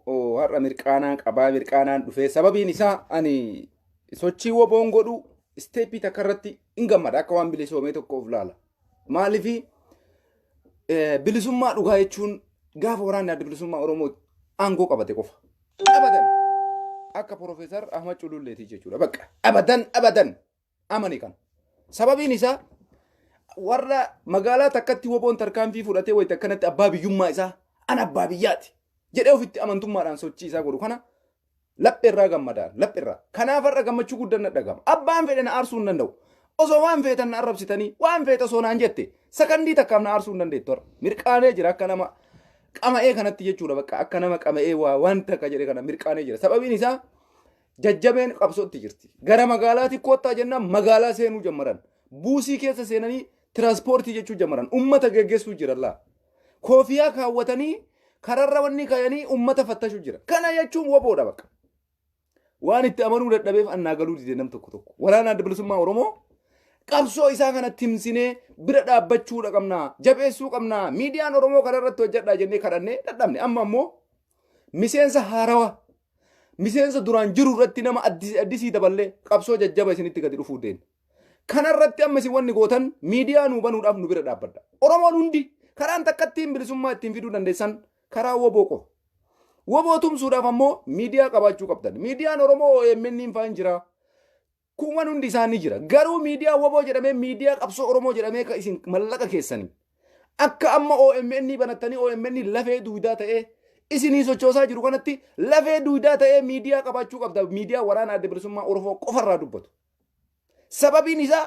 har'a mirqaanaan qabaa, mirqaanaan dhufee. Sababiin isaa ani sochii woboon godhu isteeppii takka irratti hin gammada, akka waan bilisoomee tokko of laala. Maaliifi bilisummaa dhugaa jechuun gaafa waraanni adda bilisummaa Oromoo aangoo qabate qofa. Abadan akka Profeesar Ahmad Cululleetii jechuudha. Bakka abadan abadan amani kan. Sababiin isaa warra magaalaa takkatti woboon tarkaanfii fudhatee wayita akkanatti abbaa biyyummaa isaa an abbaa biyyaati jedhee ofitti amantummaadhaan sochii isaa godhu kana lapheerraa gammadaan lapheerraa. Kanaaf har'a gammachuu guddaan na dhagama. Abbaan fedhe na aarsuu hin danda'u. Osoo waan feetan na arrabsitanii waan feete osoo naan jette sakandii takkaaf na aarsuu hin dandeettu har'a. Mirqaanee jira akka nama qama'ee kanatti jechuudha, bakka akka nama qama'ee waa waan takka jedhe kana mirqaanee jira. Sababiin isaa jajjabeen qabsootti jirti. Gara magaalaatti koottaa jennaan magaalaa seenuu jammaran. Buusii keessa seenanii tiraanspoortii jechuu jammaran. Ummata geggeessuu jiran laa. Koofiyaa kaawwatanii kararra wanni kayanii ummata fattashuu jira. Kana jechuun woboodha bakka. Waan itti amanuu dadhabeef annaa galuu dide nam tokko tokko. Waraana Adda Bilisummaa Oromoo qabsoo isaa kana timsinee bira dhaabbachuudha qabna. Jabeessuu qabna. Miidiyaan Oromoo kana irratti hojjedhaa jennee kadhannee dadhabne. Amma ammoo miseensa haarawa, miseensa duraan jiru irratti nama addisii daballee qabsoo jajjaba isinitti gadi dhufuu deemna. Kana irratti amma isin wanni gootan miidiyaa nuu banuudhaaf nu bira dhaabbadha. Oromoon hundi karaan takkattiin bilisummaa ittiin fiduu dandeessan karaa woboo qofa. Woboo tumsuudhaaf ammoo miidiyaa qabaachuu qabdan. Miidiyaan Oromoo OMN faan jira. Kuuwwan hundi isaa ni jira. Garuu miidiyaa woboo jedhamee, miidiyaa qabsoo Oromoo jedhamee kan isin mallaqa keessanii akka amma OMN banattanii, OMN lafee duudaa ta'ee isinii sochoosaa jiru kanatti lafee duudaa ta'ee miidiyaa qabaachuu qabda. Miidiyaa waraana Adda Bilisummaa Oromoo qofarraa dubbatu. Sababiin isaa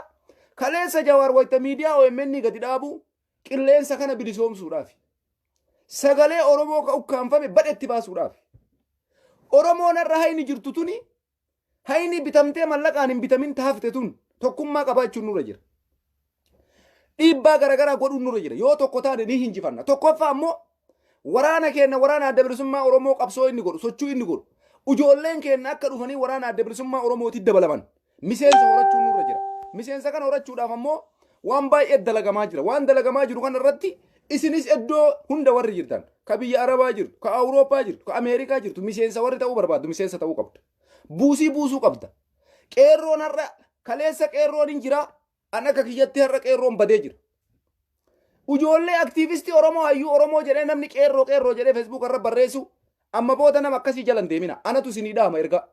kaleessa Jawaar wayita miidiyaa OMN gadi dhaabu qilleensa kana bilisoomsuudhaaf. Sagalee Oromoo ka ukkaanfame badhetti baasuudhaaf. Oromoon har'a hayni jirtu tuni hayni bitamtee mallaqaan hin bitamin taafte tun tokkummaa qabaachuun nurra jira. Dhiibbaa garaagaraa godhuun nurra jira. Yoo tokko taane ni hinjifanna. Tokkoffaa ammoo waraana keenya, waraana Adda Bilisummaa Oromoo, qabsoo inni godhu, sochuu inni godhu, ijoolleen keenya akka dhufanii waraana Adda Bilisummaa Oromootti dabalaman miseensa horachuun nurra jira. Miseensa kana horachuudhaaf ammoo waan baay'ee dalagamaa jira. Waan dalagamaa jiru kana irratti isinis iddoo hunda warri jirtan, ka biyya Arabaa jirtu, ka Awurooppaa jirtu, ka Ameerikaa jirtu, miseensa warri ta'uu barbaaddu miseensa ta'uu qabda. Buusii buusuu qabda. Qeerroon har'a, kaleessa qeerroon hin jira. An akka kiyyatti har'a qeerroon badee jira. Ijoollee aktiivistii Oromoo, hayyuu Oromoo jedhee namni qeerroo qeerroo jedhee Facebook irra barreessu amma booda nama akkasii jala hin deemina. Anatu isinii dhaama ergaa.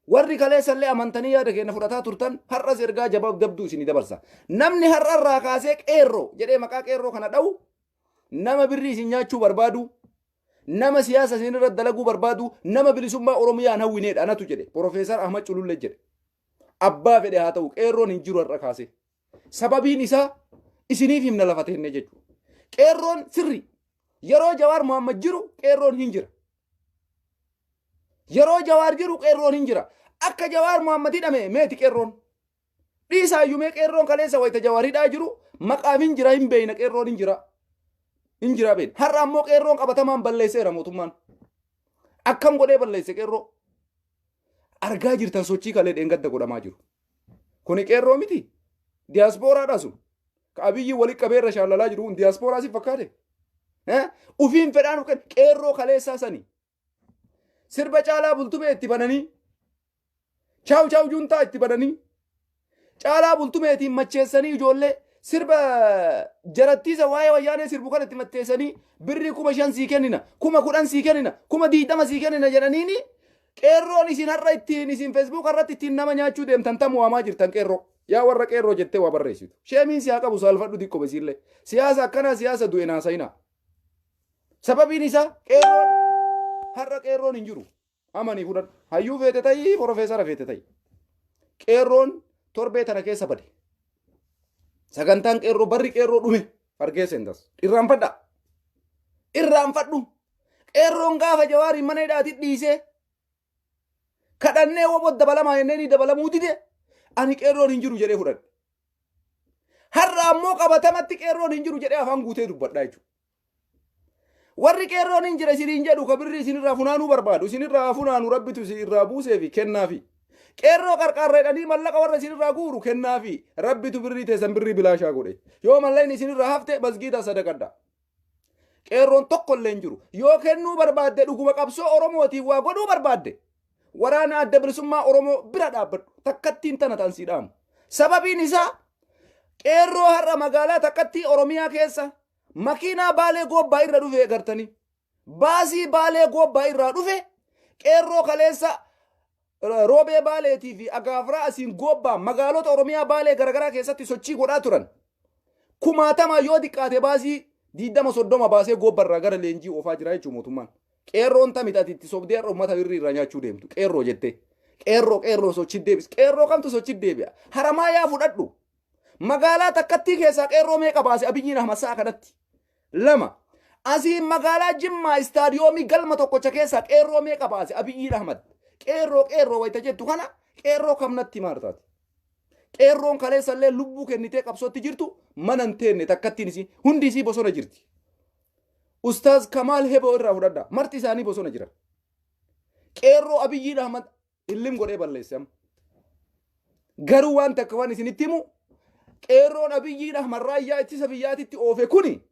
Warri kaleessallee amantanii yaada keenya fudhataa turtan har'as ergaa jabaa dabduu isinii dabarsa. Namni har'a irraa kaasee qeerroo jedhee maqaa qeerroo kana dha'u nama birrii isin nyaachuu barbaadu, nama siyaasa isin irra dalaguu barbaadu, nama bilisummaa Oromiyaa hin hawwineedha anatu jedhe. Profeesar Ahmad Culullee jedhe. Abbaa fedhe haa ta'u, qeerroon hin jiru har'a kaasee. Sababiin isaa isiniif himna lafa teennee jechuudha. Qeerroon sirri yeroo Jawaar Mohaammed jiru qeerroon hin jira. Yeroo Jawaar jiru qeerroon hin jira. Akka Jawaar Mohaammed hidhame meeti qeerroon? Dhiisaa iyyuu, mee qeerroon kaleessa wayita Jawaar hidhaa jiru maqaaf hin jira, hin beeyna, qeerroon hin jira. Hin jira beeyna. Har'a ammoo qeerroon qabatamaan balleesseera mootummaan. Akkam godhee balleesse qeerroo? Argaa jirtan sochii kalee dheengadda godhamaa jiru. Kuni qeerroo miti. Diyaaspooraadha sun. Ka Abiyyi wali qabee irra shaallalaa jiru kun diyaaspooraa si fakkaate? Ufiin fedhaan of qeerroo kaleessaa sani. Sirba Caalaa Bultumee itti bananii, chaaw chaaw juntaa itti bananii, Caalaa Bultumeetiin macheessanii, ijoollee sirba jarattiisa waa'ee wayyaanee sirbu kan itti matteessanii, birrii 5,000 sii kennina, 10,000 sii kennina, 20,000 sii kennina jedhaniini qeerroon isin har'a ittiin isin Facebook irratti ittiin nama nyaachuu deemtan tamu waamaa jirtan qeerroo. Yaa warra qeerroo jettee waa barreessitu. Sheemiin si haa qabu, saalfadhu xiqqoo besiillee. Siyaasa akkanaa siyaasa du'e naasayinaa. Sababiin isaa qeerroon har'a qeerroon hin jiru. Amanii fudhadhu. Hayyuu feete ta'ii, porofeesara feete ta'ii. Qeerroon torbee tana keessa bade. Sagantaan qeerroo, barri qeerroo dhume. Hargeessa hin tas. Irraanfadha. Irraanfadhu. Qeerroon gaafa Jawaariin mana hidhaati dhiisee kadhannee woboo dabalamaa jennee ni dabalamuu dide, ani qeerroon hin jiru jedhee fudhadhe. Har'a ammoo qabatamatti qeerroon hin jiru jedhee afaan guutee dubbadha jechuudha. Warri qeerroon hin jira isiniin jedhu ka birrii isinirraa funaanuu barbaadu isinirraa funaanu, rabbitu isin irraa buusee fi kennaafi. Qeerroo qarqaarra jedhanii mallaqa warra isinirraa guuru kennaafi, rabbitu birrii teessan birrii bilaashaa godhe. Yoo mallaqni isinirraa hafte masgiidaa sadaqadha. Qeerroon tokko illee hin jiru. Yoo kennuu barbaadde dhuguma qabsoo Oromootiif waa godhuu barbaadde waraana Adda Bilisummaa Oromoo bira dhaabbadhu. Takkattiin tana tan sii dhaamu. Sababiin isaa qeerroo har'a magaalaa takkattii Oromiyaa keessa makiinaa Baalee Goobbaa irra dhufe agartanii. Baasii Baalee Goobbaa irraa dhufe qeerroo kaleessa Roobee Baaleetii fi Agaafraa asiin Goobbaa magaalota Oromiyaa Baalee garaagaraa keessatti sochii godhaa turan. Kumaatama yoo diqqaate baasii 20-30 baasee Goobba irraa gara leenjii oofaa jira jechuudha mootummaan. Qeerroon tamit ati itti sobdee har'a uummata birrii irraa nyaachuu deemtu. Qeerroo jettee. Qeerroo qeerroo sochii deebis. Qeerroo kamtu sochii deebi'a? Haramaayaa fudhadhu. Magaalaa takkattii keessaa qeerroo meeqa baase Abiyyiin Ahmad sa'a kanatti? Lama. Asiin magaalaa Jimmaa istaadiyoomii galma tokkocha keessaa qeerroo meeqa baase Abiyyiin Ahmad? Qeerroo qeerroo wayita jettu kana qeerroo kam natti maartaati? Qeerroon kaleessa illee lubbuu kennitee qabsootti jirtu mana hin teenne takkattiin isii hundi isii bosona jirti. Ustaaz Kamaal Heboo irraa fudhadhaa. Marti isaanii bosona jira. Qeerroo Abiyyiin Ahmad illim godhee balleesse amma. Garuu waan takka waan isinitti himu qeerroon Abiyyiin Ahmad raayyaa ittisa biyyaatitti oofe kuni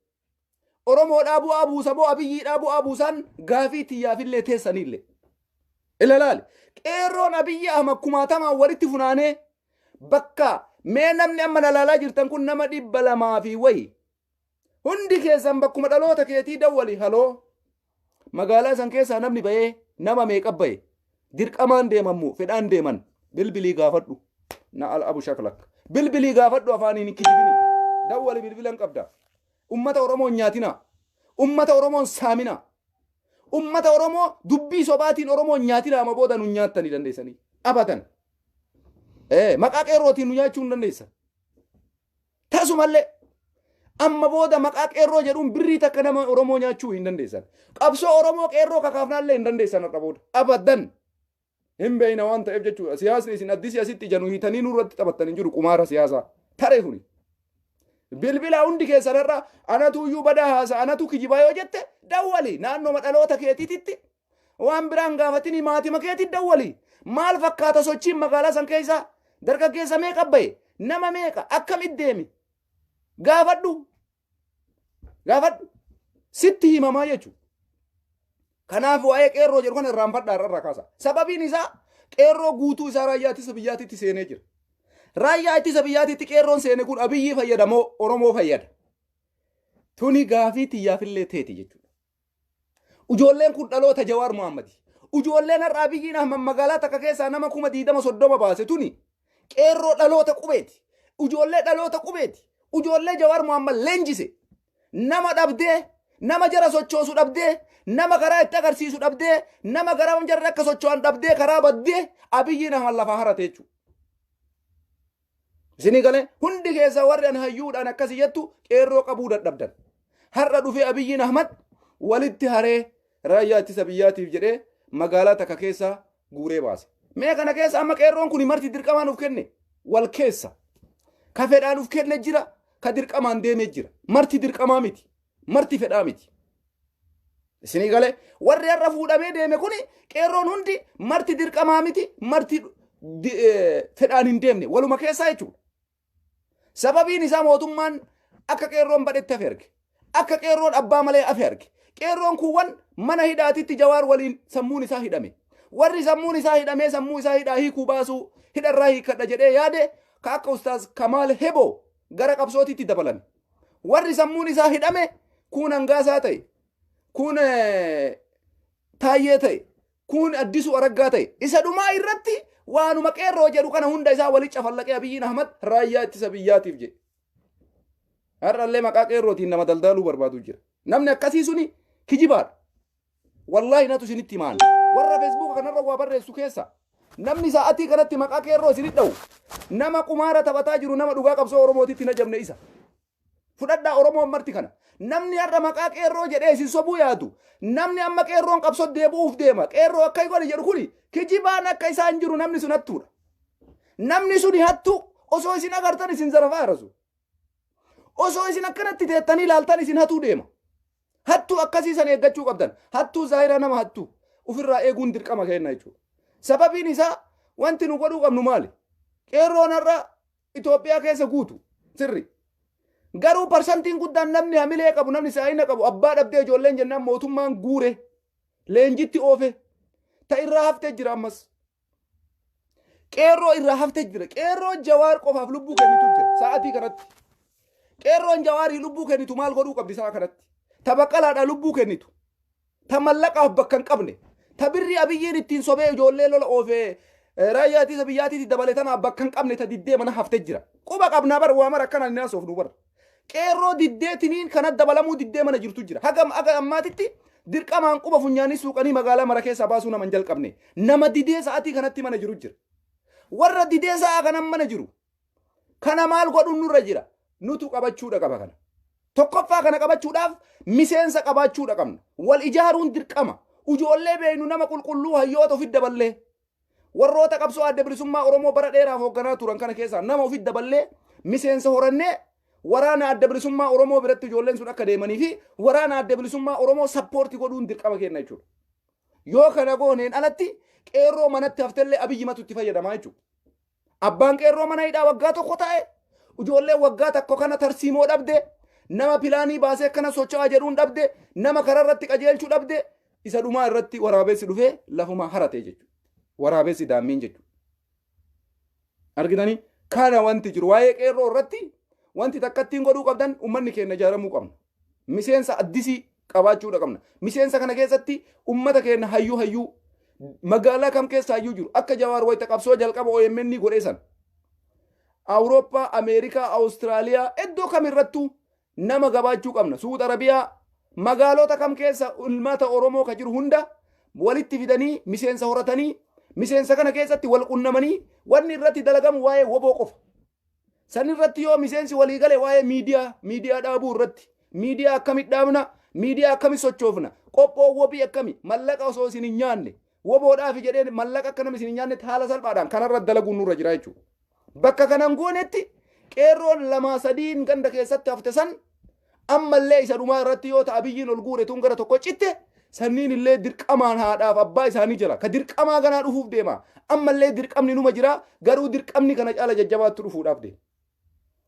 Oromoodhaa bu'aa buusa moo Abiyyiidhaa bu'aa buusaan gaafii tiyyaafillee teessaniillee. Ilalaali. Qeerroon Abiyyi Ahmad kumaatamaan walitti funaanee bakka mee namni amma lalaalaa jirtan kun nama 200 fi wayi. Hundi keessan bakkuma dhaloota keetii dawwali haloo. Magaalaa san keessaa namni ba'ee nama meeqa ba'e dirqamaan deeman moo fedhaan deeman bilbilii gaafadhu. Na al abu shaklak. Bilbilii gaafadhu afaaniin hin kijibini. Dawwali bilbilan qabda. Ummata Oromoo hin nyaatinaa. Ummata Oromoo hin saaminaa. Ummata Oromoo dubbii sobaatiin Oromoo hin nyaatinaa amma booda nu nyaattanii dandeessanii. Abadan. Maqaa qeerrootiin nu nyaachuu hin dandeessan. Tasumallee amma booda maqaa qeerroo jedhuun birrii takka nama Oromoo nyaachuu hin dandeessan. Qabsoo Oromoo qeerroo kakaafnaallee hin dandeessan har'a booda. Abadan. Hin beeyna waan ta'eef jechuudha. Siyaasni isin addisii asitti ija nu hiitanii nurratti taphattan hin jiru qumaara siyaasaa. Taree kuni. Bilbila hundi keessan har'a anatu iyyuu badaa haasa anatu kijibaa yoo jette dawwali naannoma dhaloota keetiititti waan biraan gaafatini maatima keetit dawwali. Maal fakkaata sochiin magaalaa san keessaa? Dargaggeessa meeqa bahe? Nama meeqa? Akkamit deeme? Gaafadhu. Gaafadhu. Sitti himamaa jechuudha. Kanaaf waa'ee qeerroo jedhu kana irraanfadhaa irraa kaasa. Sababiin isaa qeerroo guutuu isaa raayyaa ittisa biyyaatitti seenee jira. Raayyaa ittisa biyyaatitti qeerroon seene kun Abiyyii fayyada moo Oromoo fayyada? Tuni gaafii tiyyaafillee teeti jechuudha. Ijoolleen kun dhaloota Jawaar Muhammadi. Ijoolleen har'a Abiyyiin Ahmad magaalaa takka keessaa nama 20,000-30 baase tuni qeerroo dhaloota qubeeti. Ijoollee dhaloota qubeeti. Ijoollee Jawaar Muhammad leenjise. Nama dhabdee, nama jara sochoosu dhabdee, nama karaa itti agarsiisu dhabdee, nama gara jarri akka socho'an dhabdee karaa baddee Abiyyiin Ahmad lafaa harate jechuudha. Isinii galee hundi keessa warri an hayyuudhaan akkasi jettu qeerroo qabuu dadhabdan. Har'a dhufee Abiyyiin Ahmad walitti haree raayyaa ittisa biyyaatiif jedhee magaalaa takka keessaa guuree baase. Mee kana keessa amma qeerroon kun marti dirqamaan of kenne wal keessa. Ka fedhaan of kenne jira, ka dirqamaan deemee jira. Marti dirqamaa miti, marti fedhaa miti. Isinii galee warri har'a fuudhamee deeme kuni qeerroon hundi marti dirqamaa miti marti fedhaan hin deemne waluma keessaa jechuudha. Sababiin isaa mootummaan akka qeerroon badhetti hafe arge. Akka qeerroon abbaa malee hafe arge. Qeerroon kuuwwan mana hidhaatitti Jawaar waliin sammuun isaa hidhame. Warri sammuun isaa hidhamee sammuu isaa hidhaa hiikuu baasuu hidharraa hiikkadha jedhee yaade ka akka Ustaaz Kamaal Heboo gara qabsootitti dabalame. Warri sammuun isaa hidhame kuun Hangaasaa ta'e, kuun Taayyee ta'e, kuun Addisuu Araggaa ta'e. Isa dhumaa irratti waanuma qeerroo jedhu kana hunda isaa walitti cafallaqee Abiyyiin Ahmad raayyaa ittisa biyyaatiif jedhe. Har'allee maqaa qeerrootiin nama daldaaluu barbaadu jira. Namni akkasii suni kijibaadha. Wallaahi natu isinitti himaan. Warra feesbuuka kanarra waa barreessu keessa namni sa'atii kanatti maqaa qeerroo isinit dha'u nama qumaara taphataa jiru nama dhugaa qabsoo Oromootitti hin ajabne isa. Fudhadhaa Oromoon marti kana. Namni har'a maqaa qeerroo jedhee isin sobuu yaadu namni amma qeerroon qabsoo deebi'uuf deema qeerroo akka godhi jedhu kuni kijibaan akka isaan jiru namni sun hattuudha. Namni suni hattuu osoo isin agartan isin zarafaa harasu. Osoo isin akkanatti teettanii ilaaltan isin hatuu deema. Hattuu akkasii san eeggachuu qabdan. Hattuu zaahiraa nama hattuu ofirraa eeguun dirqama kenna jechuudha. Sababiin isaa wanti nu godhuu qabnu maali? Qeerroon har'a Itoophiyaa keessa guutu sirri. Garuu parsantiin guddaan namni hamilee qabu, namni saayina qabu, abbaa dhabdee ijoolleen jennaan mootummaan guure, leenjitti oofe, ta irraa haftee jira ammas. Qeerroo irraa haftee jira. Qeerroo Jawaar qofaaf lubbuu kennitu jira sa'aatii kanatti. Qeerroon Jawaarii lubbuu kennitu maal godhuu qabdi sa'a kanatti? Ta Baqqalaadhaa lubbuu kennitu. Ta mallaqaaf bakka hin qabne. Ta birrii Abiyyiin ittiin sobee ijoollee lola oofee raayyaa ittisa biyyaatiitti dabale tanaaf bakka hin qabne ta diddee mana haftee jira. Quba qabnaa bar waa mara akkanaan hin haasofnu bar. Qeerroo diddee tiniin kana dabalamuu diddee mana jirtu jira. Haga haga ammaatitti dirqamaan quba funyaanii suuqanii magaalaa mara keessaa baasuu nama hin jalqabne. Nama didee sa'atii kanatti mana jiru jira. Warra didee sa'a kanan mana jiru. Kana maal godhuun nurra jira? Nutu qabachuudha qaba kana. Tokkoffaa kana qabachuudhaaf miseensa qabaachuudha qabna. Wal ijaaruun dirqama. Ijoollee beeknu nama qulqulluu hayyoota ofitti daballee. Warroota qabsoo Adda Bilisummaa Oromoo bara dheeraaf hoogganaa turan kana keessaa nama ofitti daballee miseensa horannee waraana Adda Bilisummaa Oromoo biratti ijoolleen sun akka deemanii fi waraana Adda Bilisummaa Oromoo sappoortii godhuun dirqama kenna jechuudha. Yoo kana gooneen alatti qeerroo manatti haftellee Abiyyi matu itti fayyadamaa jechuudha. Abbaan qeerroo mana hidhaa waggaa tokko taa'e, ijoolleen waggaa tokko kana tarsiimoo dhabde, nama pilaanii baasee akkana socho'aa jedhuun dhabde, nama karaa irratti qajeelchuu dhabde, isa dhumaa irratti waraabessi dhufee lafuma harate jechuudha. Waraabessi daammiin jechuudha. Argitanii? Kana wanti jiru waa'ee qeerroo irratti wanti takkattiin godhuu qabdan uummanni keenya ijaaramuu qabna. Miseensa addisii qabaachuudha qabna. Miseensa kana keessatti ummata keenya hayyuu hayyuu magaalaa kam keessa hayyuu jiru akka Jawaar wayita qabsoo jalqaba OMN godhee san. Awurooppaa, Ameerikaa, Awustiraaliyaa iddoo kam irrattuu nama gabaachuu qabna. Suud Arabiyaa magaalota kam keessa ummata Oromoo ka jiru hunda walitti fidanii miseensa horatanii miseensa kana keessatti wal qunnamanii wanni irratti dalagamu waa'ee woboo qofa. San irratti yoo miseensi walii gale waa'ee miidiyaa, miidiyaa dhaabuu irratti, miidiyaa akkamitti dhaabna, miidiyaa akkamitti sochoofna, qophoo wobii akkami, mallaqa osoo isin hin nyaanne, woboodhaafi jedhee mallaqa akka nama isin hin nyaannetti haala salphaadhaan kanarra dalaguun nurra jira jechuudha. Bakka kanan goonetti qeerroon lamaa sadiin ganda keessatti hafte san ammallee isa dhumaa irratti yoo ta'a biyyiin ol guure tun gara tokko citte sanniin illee dirqamaan haadhaaf abbaa isaanii jira. Ka dirqamaa ganaa dhufuuf deema. Ammallee dirqamni numa jira, garuu dirqamni kana caala jajjabaattu dhufuudhaaf deema.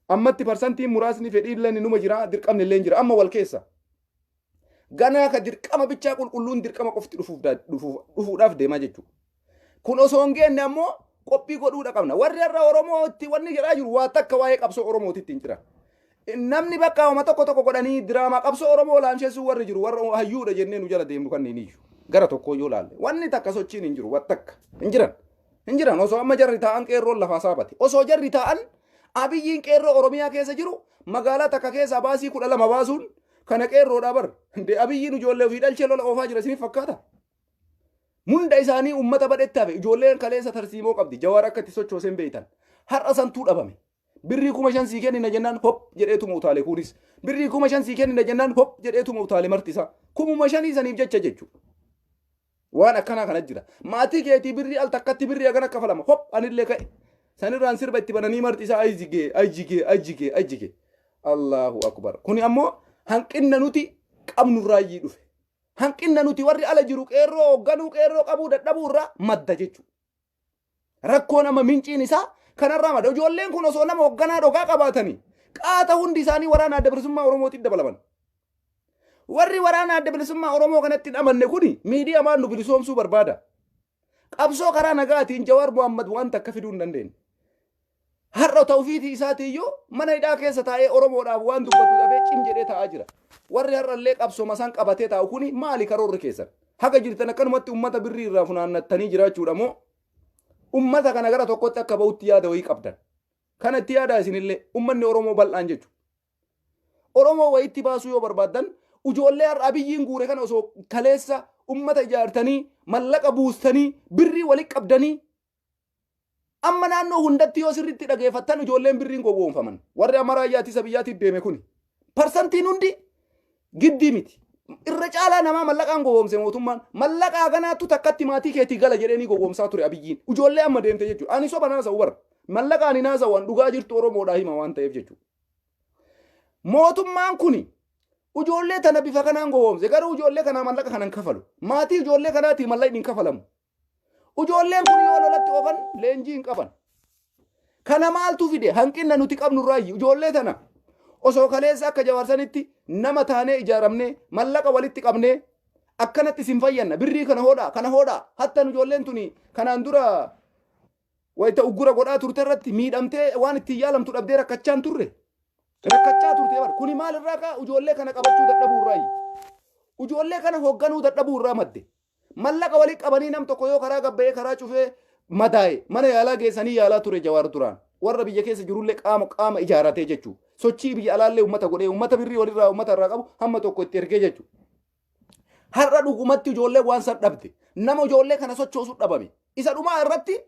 Ammatti parsantiin muraasni fedhii illee numa jira, dirqamni illee jira. Amma wal keessa. Ganaa ka dirqama bichaa qulqulluun dirqama qofti dhufuudhaaf deemaa jechuudha. Kun osoo hin geenne ammoo qophii godhuudha qabna. Warri har'a Oromootti wanni jedhaa jiru waa takka waa'ee qabsoo Oromootitti hin jira. Namni bakka homa tokko tokko godhanii diraamaa qabsoo Oromoo laamshessuu warri jiru warra hayyuudha jennee nu jala deemnu kanneen iyyuu. Gara tokkoo yoo laalle wanni takka sochiin hin jiru, waan takka hin jiran. Hin jiran. Osoo amma jarri taa'an qeerroon lafaa saabate. Osoo jarri taa'an Abiyyiin qeerroo Oromiyaa keessa jiru magaalaa takka keessaa baasii 12 baasuun kana qeerroodhaa bar. De Abiyyiin ijoollee ofii dhalchee lola oofaa jira isiniif fakkaata? Hunda isaanii uummata badhetti hafe. Ijoolleen kaleessa tarsiimoo qabdi. Jawaar akka itti sochooseen beektan. Har'a santuu dhabame. Birrii 5,000 sii kennina jennaan hop jedheetuma utaale kunis. Birrii 5,000 sii kennina jennaan hop jedheetuma utaale marti isaa. 5,000 saniif jecha jechuudha. Waan akkanaa kana jira. Maatii keetii birrii al takkatti birrii hagana kafalama. Hop anillee ka'e. Sanirraan sirba itti bananii marti isaa ayjigee ayjigee ayjigee ayjigee. Allahu akbar. Kuni ammoo hanqinna nuti qabnurraayyii dhufe. Hanqinna nuti warri ala jiru qeerroo hoogganuu, qeerroo qabuu dadhabuu irraa madda jechuudha. Rakkoon amma minciin isaa kanarraa madda. Ijoolleen kun osoo nama hoogganaa dhogaa qabaatanii qaata hundi isaanii waraana Adda Bilisummaa Oromootiin dabalaman. Warri waraana Adda Bilisummaa Oromoo kanatti hin amanne kuni miidiyaa maan nu bilisoomsuu barbaada. Qabsoo karaa nagaatiin Jawaar Mohammad waan takka fiduu hin dandeenye. Har'a ta'ufiitii isaatiiyyuu mana hidhaa keessa taa'ee Oromoodhaaf waan dubbatu dhabee cim jedhee taa'aa jira. Warri har'allee qabsooma isaan qabatee taa'u kuni maali karoorri keessan? Haga jirtan akkanumatti uummata birrii irraa funaannattanii jiraachuudha moo uummata kana gara tokkotti akka ba'utti yaada wayii qabdan? Kana itti yaadaa isinillee uummanni Oromoo bal'aan jechuudha. Oromoo wayitti baasuu yoo barbaaddan ijoollee har'a Abiyyiin guure kana osoo kaleessa uummata ijaartanii mallaqa buustanii birrii walitti qabdanii amma naannoo hundatti yoo sirriitti dhageeffattan ijoolleen birriin gowwoomfaman. Warri amma raayyaa ittisa biyyaatiif deeme kuni parsantiin hundi giddii miti. Irra caalaa namaa mallaqaan gowwoomse mootummaan. Mallaqaa kanaattu takkatti maatii keetii gala jedhee ni gowwoomsaa ture Abiyyiin. Ijoollee amma deemte jechuudha. Ani soba naasa'u bara. Mallaqaan hin haasa'u, an dhugaa jirtu Oromoodhaa hima waan ta'eef jechuudha. Mootummaan kuni ijoollee tana bifa kanaan gowwoomse. Garuu ijoollee kanaa mallaqa kana hin kafalu. Maatii ijoollee kanaatii mallaqni hin kafalamu. Ijoolleen kun yoo lolatti oofan leenjii hin qaban. Kana maaltu fide? Hanqina nuti qabnu irraayi. Ijoollee tana. Osoo kaleessa akka Jawaar sanitti nama taanee ijaaramnee mallaqa walitti qabnee akkanatti isin fayyanna, birrii kana hodhaa, kana hodhaa, hattan ijoolleen tuni kanaan dura wayita uggura godhaa turte irratti miidhamtee waan ittiin yaalamtu dhabdee rakkachaan turre. Rakkachaa turte bar. Kuni maal irraa ka'a? Ijoollee kana qabachuu dadhabuu irraayi. Ijoollee kana hoogganuu dadhabuu irraa madde. Mallaqa walitti qabanii nam tokko yoo karaa gabbayee karaa cufee madaa'e mana yaalaa geessanii yaalaa ture Jawaar duraan. Warra biyya keessa jirullee qaama qaama ijaaratee jechuudha. Sochii biyya alaallee uummata godhee uummata birrii walirraa uummata irraa qabu hamma tokko itti ergee jechuudha. Har'a dhugumatti ijoollee waan san dhabde. Nama ijoollee kana sochoosu dhabame. Isa dhumaa irratti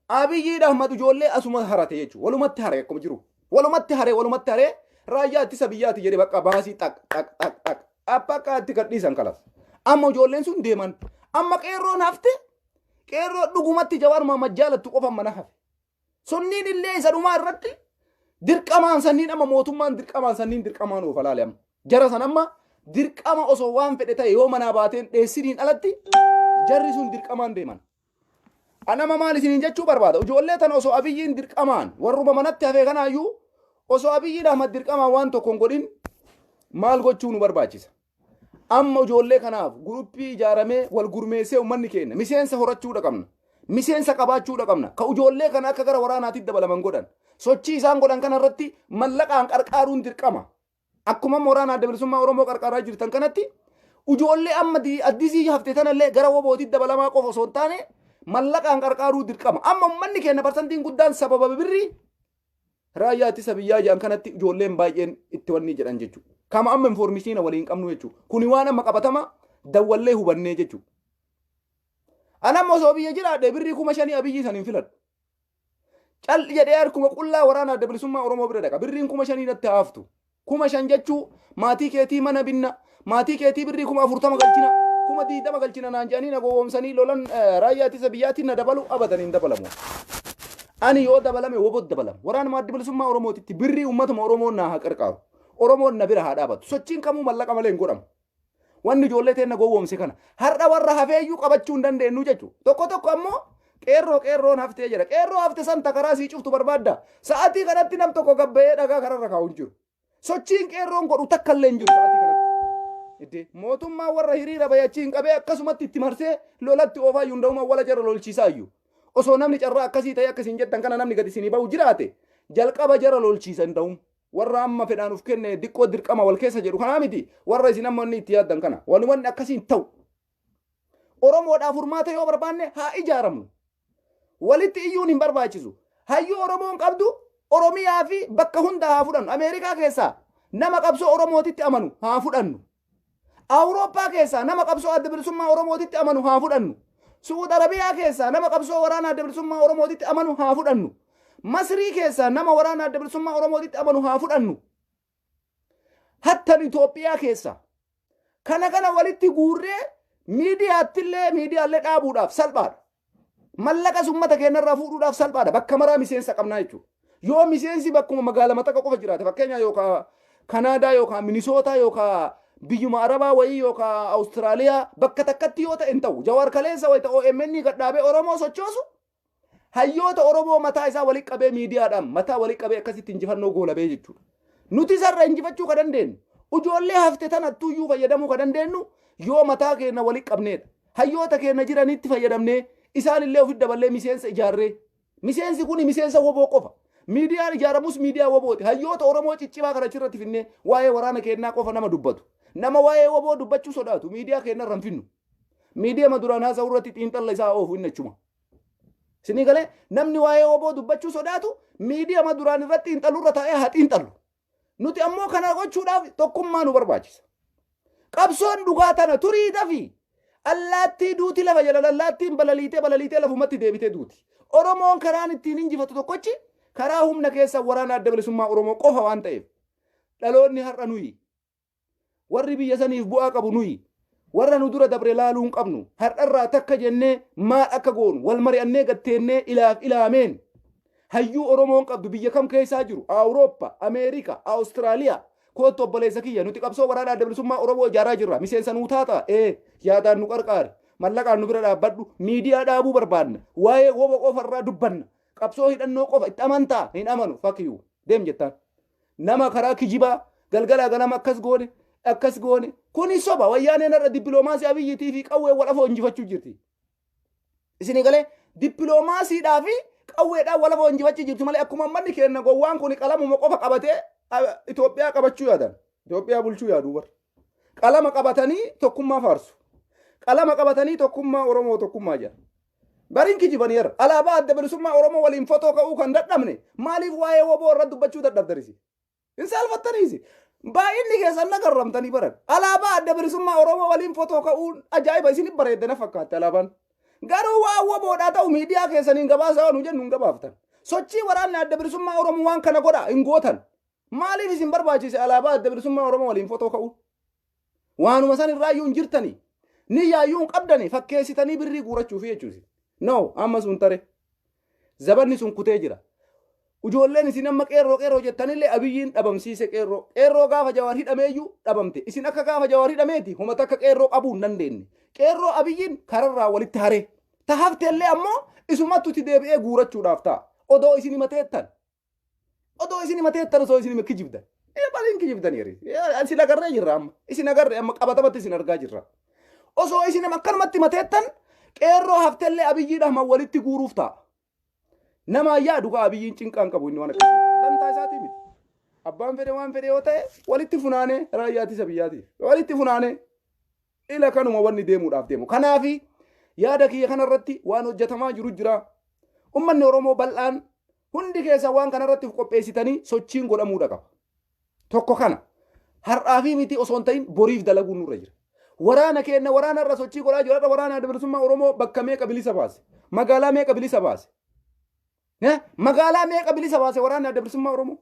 Abiyyi Ahmad ijoollee asuma harate jechuudha. Walumatti hare akkuma jiru. Walumatti haree, walumatti haree, raayyaa ittisa biyyaati jedhee bakka baasii xaq xaq xaq xaq. Abba itti gadhiisan kalas. Amma ijoolleen sun deeman. Amma qeerroon hafte, qeerroo dhugumatti Jawaar Mohammad jaalattu qofa mana hafe. Sunniin illee isa dhumaa irratti dirqamaan sanniin amma mootummaan dirqamaan sanniin dirqamaan oofa laale amma. Jara san amma dirqama osoo waan fedhe ta'e yoo manaa baateen dheessiniin alatti jarri sun dirqamaan deeman. Anama maal isiniin jechuu barbaada? Ijoollee tana osoo Abiyyiin dirqamaan warruma manatti hafee kanaayyuu osoo Abiyyiin Ahmad dirqamaan waan tokko hin godhin maal gochuu nu barbaachisa? Amma ijoollee kanaaf guruppii ijaaramee wal gurmeessee uummanni keenya miseensa horachuudha qabna. Miseensa qabaachuudha qabna. Ka ijoollee kana akka gara waraanaatti dabalaman godhan. Sochii isaan godhan kana irratti mallaqaan qarqaaruun dirqama. Akkuma amma waraana Adda Bilisummaa Oromoo qarqaaraa jirtan kanatti ijoollee amma addisii hafte tanallee gara wobootitti dabalamaa qofa osoo hin taane mallaqaan qarqaaruu dirqama. Amma uummanni keenya parsantiin guddaan sababa birrii raayyaa ittisa biyyaa jedhan kanatti ijoolleen baay'een itti wanni jedhan jechuudha. Kama amma informishiina waliin qabnu jechuudha. Kuni waan amma qabatama dawwallee hubannee jechuudha. Anamma osoo biyya jiraadhe birrii 5,000 Abiyyi san hin filadhu. Calli jedhee harkuma qullaa waraana Adda Bilisummaa Oromoo bira dhaqa. Birriin 5,000 natti haa haftu. 5,000 jechuu maatii keetii mana binna. Maatii keetii birrii 40,000 galchina. 20,000 galchina naan jedhanii na gowwoomsanii lolan raayyaa ittisa biyyaatiin na dabalu, abadan hin dabalamu. Ani yoo dabalame wobot dabalama. Waraanuma Adda Bilisummaa Oromootitti birrii uummatuma Oromoon naa haa qarqaaru. Oromoon na bira haa dhaabatu. Sochiin kamuu mallaqa malee hin godhamu. Wanni ijoollee teenna gowwoomse kana. Har'a warra hafeeyyuu qabachuu hin dandeenyu jechuudha. Tokko tokko ammoo qeerroo qeerroon haftee jedha. Qeerroo hafte san karaa sii cuftu barbaadda. Sa'aatii kanatti nam tokko gabbayee dhagaa kararra kaa'u hin jiru. Sochiin qeerroon godhu takka illee hin jiru sa'aatii kanatti. Iddee mootummaa warra hiriira bayachii hin qabee akkasumatti itti marsee lolatti oofaa iyyuu hunda'uma wala jara lolchiisaa iyyuu. Osoo namni carraa akkasii ta'e akkasiin jettan kana namni gadi isinii bahu jiraate jalqaba jara lolchiisa hin ta'u. Warra amma fedhaan uf kenne diqqoo dirqama wal keessa jedhu kanaa miti, warra isin amma inni itti yaaddan kana wanni akkasiin ta'u. Oromoodhaaf furmaata yoo barbaanne haa ijaaramnu. Walitti iyyuun hin barbaachisu. Hayyuu Oromoon qabdu Oromiyaa fi bakka hunda haa fudhannu. Ameerikaa keessaa nama qabsoo Oromootitti amanu haa fudhannu. Awurooppaa keessaa nama qabsoo Adda Bilisummaa Oromootitti amanu haa fudhannu. Su'uud Arabiyaa keessaa nama qabsoo waraana Adda Bilisummaa Oromootitti amanu haa fudhannu. Masrii keessaa nama waraana Adda Bilisummaa Oromootitti amanu haa fudhannu. Hattan Itoophiyaa keessaa. Kana kana walitti guurree miidiyaattillee miidiyaallee dhaabuudhaaf salphaadha. Mallaqas uummata keenyarraa fuudhuudhaaf salphaadha. Bakka maraa miseensa qabnaa jechuudha. Yoo miseensi bakkuma magaala maxaqa qofa jiraate, fakkeenya yookaan Kanaadaa yookaan Minisootaa yookaan biyyuma Arabaa wayii yookaan Awustiraaliyaa bakka takkatti yoo ta'e hin ta'u. Jawaar kaleessa wayita OMN gadhaabee Oromoo sochoosu hayyoota Oromoo mataa isaa walitti qabee miidiyaadhaan mataa walitti qabee akkasitti injifannoo goolabee jechuudha. Nuti isarra injifachuu ka dandeenyu, ijoollee hafte tanattuyyuu fayyadamuu ka dandeenyu yoo mataa keenya walitti qabneedha. Hayyoota keenya jiranitti fayyadamnee isaan illee ofitti daballee miseensa ijaarree. Miseensi kun miseensa woboo qofa. Miidiyaan ijaaramus miidiyaa wobooti. Hayyoota Oromoo ciccimaa kana achirratti finnee waa'ee waraana keenyaa qofa nama dubbatu. Nama waa'ee woboo dubbachuu sodaatu miidiyaa keenyarra hin finnu. Miidiyaa duraan haasa'u irratti xiinxalla isaa oofu inni achuma. Isinii galee, namni waa'ee woboo dubbachuu sodaatu miidiyaa duraan irratti xiinxalurra taa'ee haa xiinxallu. Nuti ammoo kana gochuudhaaf tokkummaa nu barbaachisa. Qabsoon dhugaa tana turii dafii. Allaattii duuti lafa jala, allaattiin balaliitee balaliitee lafumatti deebitee duuti. Oromoon karaan ittiin injifatu tokkochi karaa humna keessa waraana Adda Bilisummaa Oromoo qofa waan ta'eef, dhaloonni har'a nuyi, warri biyya saniif bu'aa qabu nuyi, warra nu dura dabre laaluu hin qabnu. Har'arraa takka jennee maal akka goonu wal mari'annee gatteennee ilaaf ilaameen hayyuu Oromoon qabdu biyya kam keessaa jiru, Awurooppaa, Ameerika, Awustiraaliyaa, koottu obboleessa kiyya, nuti qabsoo waraana Adda Bilisummaa Oromoo ijaaraa jirra, miseensa nuu taata, ee yaadaan nu qarqaari, mallaqaan nu bira dhaabbadhu, miidiyaa dhaabuu barbaadna, waa'ee wobo qofarraa dubbanna, qabsoo hidhannoo qofa, itti amantaa? Hin amanu, fuck you, deem jettaan. Nama karaa kijibaa galgalaa ganama akkas goone akkas goone kuni soba. Wayyaaneen irra dippiloomaasii Abiyyiitii fi qawwee wal afoo injifachuu jirti. Isinii galee, dippiloomaasiidhaa fi qawweedhaan wal afoo injifachuu jirti malee akkuma manni keenya gowwaan kun qalamuma qofa qabatee Itoophiyaa qabachuu yaadan. Itoophiyaa bulchuu yaaduu bar. Qalama qabatanii tokkummaa faarsu. Qalama qabatanii tokkummaa Oromoo tokkummaa jedha. Bariin kijibaniira. Alaabaa Adda Bilisummaa Oromoo waliin fotoo ka'uu kan dadhabne maaliif waa'ee WBO irratti dubbachuu dadhabdanisi? Hin saalfattaniisi. Baay'inni keessan nagarramtanii baran. Alaabaa Adda Bilisummaa Oromoo waliin fotoo ka'uun ajaa'iba isin bareedde na fakkaatte alaabaan. Garuu waan WBOdhaa ta'u miidiyaa keessaniin gabaasaa waan nu jennu hin gabaaftan. Sochii waraanni Adda Bilisummaa Oromoo waan kana godha hin gootan. Maaliif isin barbaachise alaabaa Adda Bilisummaa Oromoo waliin fotoo ka'uun? Waanuma san irraayyuu hin jirtanii. Ni yaayyuu hin qabdanii fakkeessitanii birrii guurachuufi jechuusi. No, amma sun tare. Zabanni sun kutee jira. Ijoolleen isin amma qeerroo qeerroo jettanillee Abiyyiin dhabamsiise qeerroo. Qeerroo gaafa Jawaar hidhameeyyuu dhabamte. Isin akka gaafa Jawaar hidhameeti homa takka qeerroo qabuu hin dandeenye. Qeerroo Abiyyiin kararraa walitti haree. Ta hafteellee ammoo isumattu itti deebi'ee guurachuudhaaf ta'a. Odoo isin himateettan. Odoo isin himateettan, osoo isin hima kijibdan. Baliin kijibdan yeri. Isin agarree jirra amma. Isin agarree amma qabatamatti isin argaa jirra. Osoo isin akkanumatti himateettan qeerroo haftellee Abiyyiidhaan walitti guuruuf ta'a. Nama yaadu kaa Abiyyiin cinqaan qabu inni waan akkasii. Dantaa isaatii miti. Abbaan fedhe waan fedhe yoo ta'e walitti funaanee raayyaa ittisa biyyaatiif. Walitti funaanee ila kanuma wanni deemuudhaaf deemu. Kanaafi yaada kiyya kanarratti waan hojjetamaa jiru jira. Ummanni Oromoo bal'aan hundi keessa waan kanarratti of qopheessitanii sochiin godhamuudha qaba. Tokko kana. Har'aa fi miti osoo hin ta'in boriif dalaguun nurra jira. Waraana keenya waraana irra sochii godhaa jiru. Har'a waraana Adda Bilisummaa Oromoo bakka meeqa bilisa baase? Magaalaa meeqa bilisa baase? Magaalaa meeqa bilisa baase waraanni Adda Bilisummaa Oromoo?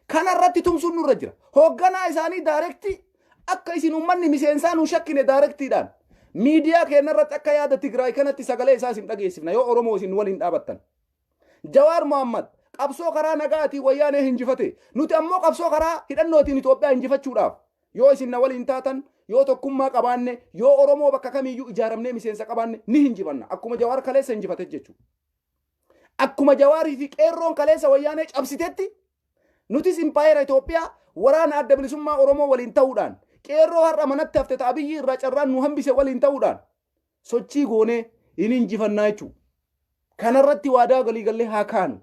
Kana irratti tumsuun nurra jira. Hoogganaa isaanii direct akka isin uummanni miseensaa nu shakkine directiidhaan miidiyaa keenya irratti akka yaada Tigraay kanatti sagalee isaa isin dhageessifna yoo Oromoo isin waliin dhaabattan. Jawaar Mohammad qabsoo karaa nagaatiin Wayyaanee hinjifate. Nuti ammoo qabsoo karaa hidhannootiin Itoophiyaa injifachuudhaaf yoo isin na waliin taatan, yoo tokkummaa qabaanne, yoo Oromoo bakka kamiiyyuu ijaaramnee miseensa qabaanne ni hinjifanna. Akkuma Jawaar kaleessa hinjifate jechuudha. Akkuma Jawaarii fi qeerroon kaleessa Wayyaanee cabsitetti nutis impaayera Itoophiyaa waraana Adda Bilisummaa Oromoo waliin ta'uudhaan, qeerroo har'a manatti hafte ta'a Abiyyi irraa carraan nu hambise waliin ta'uudhaan sochii goonee hin injifannaa jechuudha. Kanarratti waadaa walii gallee haa kaanu.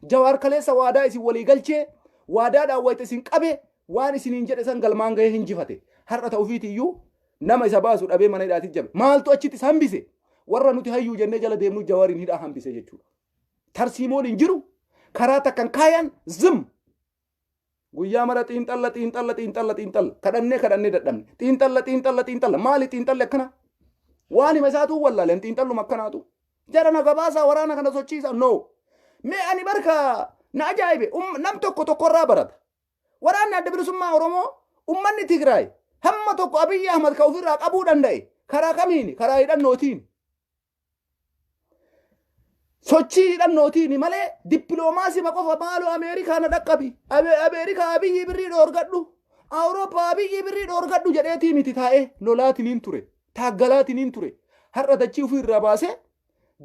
Jawaar kaleessa waadaa isin walii galchee waadaadhaan wayita isin qabe waan isiniin jedhe san galmaan gahee hinjifate. Har'a ta'ufiitiyyuu nama isa baasu dhabee mana hidhaatti jabe. Maaltu achitti isa hambise? Warra nuti hayyuu jennee jala deemnu Jawaariin hidhaa hambise jechuudha. Tarsiimoon hin jiru. Karaa takkan kaayan zim. Guyyaa mara xiinxalla, xiinxalla, xiinxalla, xiinxalla. Kadhannee kadhannee dadhabne. Xiinxalla, xiinxalla, xiinxalla. Maali xiinxalli akkana? Waan hima isaatu wallaaleen xiinxalluma akkanaatu. Jara na gabaasaa, waraana kana sochiisa. No. Mee ani barka na ajaa'ibe nam tokko tokkorraa barata. Waraanni Adda Bilisummaa Oromoo ummanni Tigraay hamma tokko Abiyyi Ahmad ka ofirraa qabuu danda'e karaa kamiini? Karaa hidhannootiin. Sochii hidhannootiin malee dippiloomaasii qofa maaloo Ameerikaa na dhaqqabi. Ameerikaa Abiyyi birrii dhoorgadhu. Awurooppaa Abiyyi birrii dhoorgadhu jedheetii miti taa'ee lolaatiniin ture. Taaggalaatiniin ture. Har'a dachii ofii irraa baasee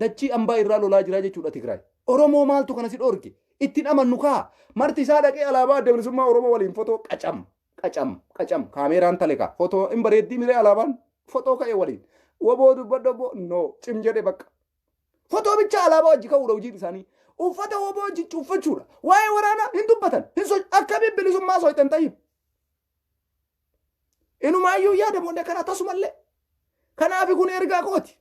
dachii ambaa irraa lolaa jira jechuudha Tigraay. Oromoo maaltu kana si dhoorge? Ittiin amannu kaa. Marti isaa dhaqee alaabaa Adda Bilisummaa Oromoo waliin fotoo qacam qacam qacam kaameeraan tale kaa. Fotoo hin bareeddii miree alaabaan fotoo ka'e waliin. WBO dubbadhu obbo no cim jedhe bakka. Fotoo bicha alaabaa wajji ka'uudha hojiin isaanii. Uffata WBO wajji uffachuudha. Waa'ee waraanaa hin dubbatan. Hin so akkamiin bilisummaa soitan ta'iin. Inumaayyuu yaada booda kana tasumallee. Kanaaf kun ergaa kooti.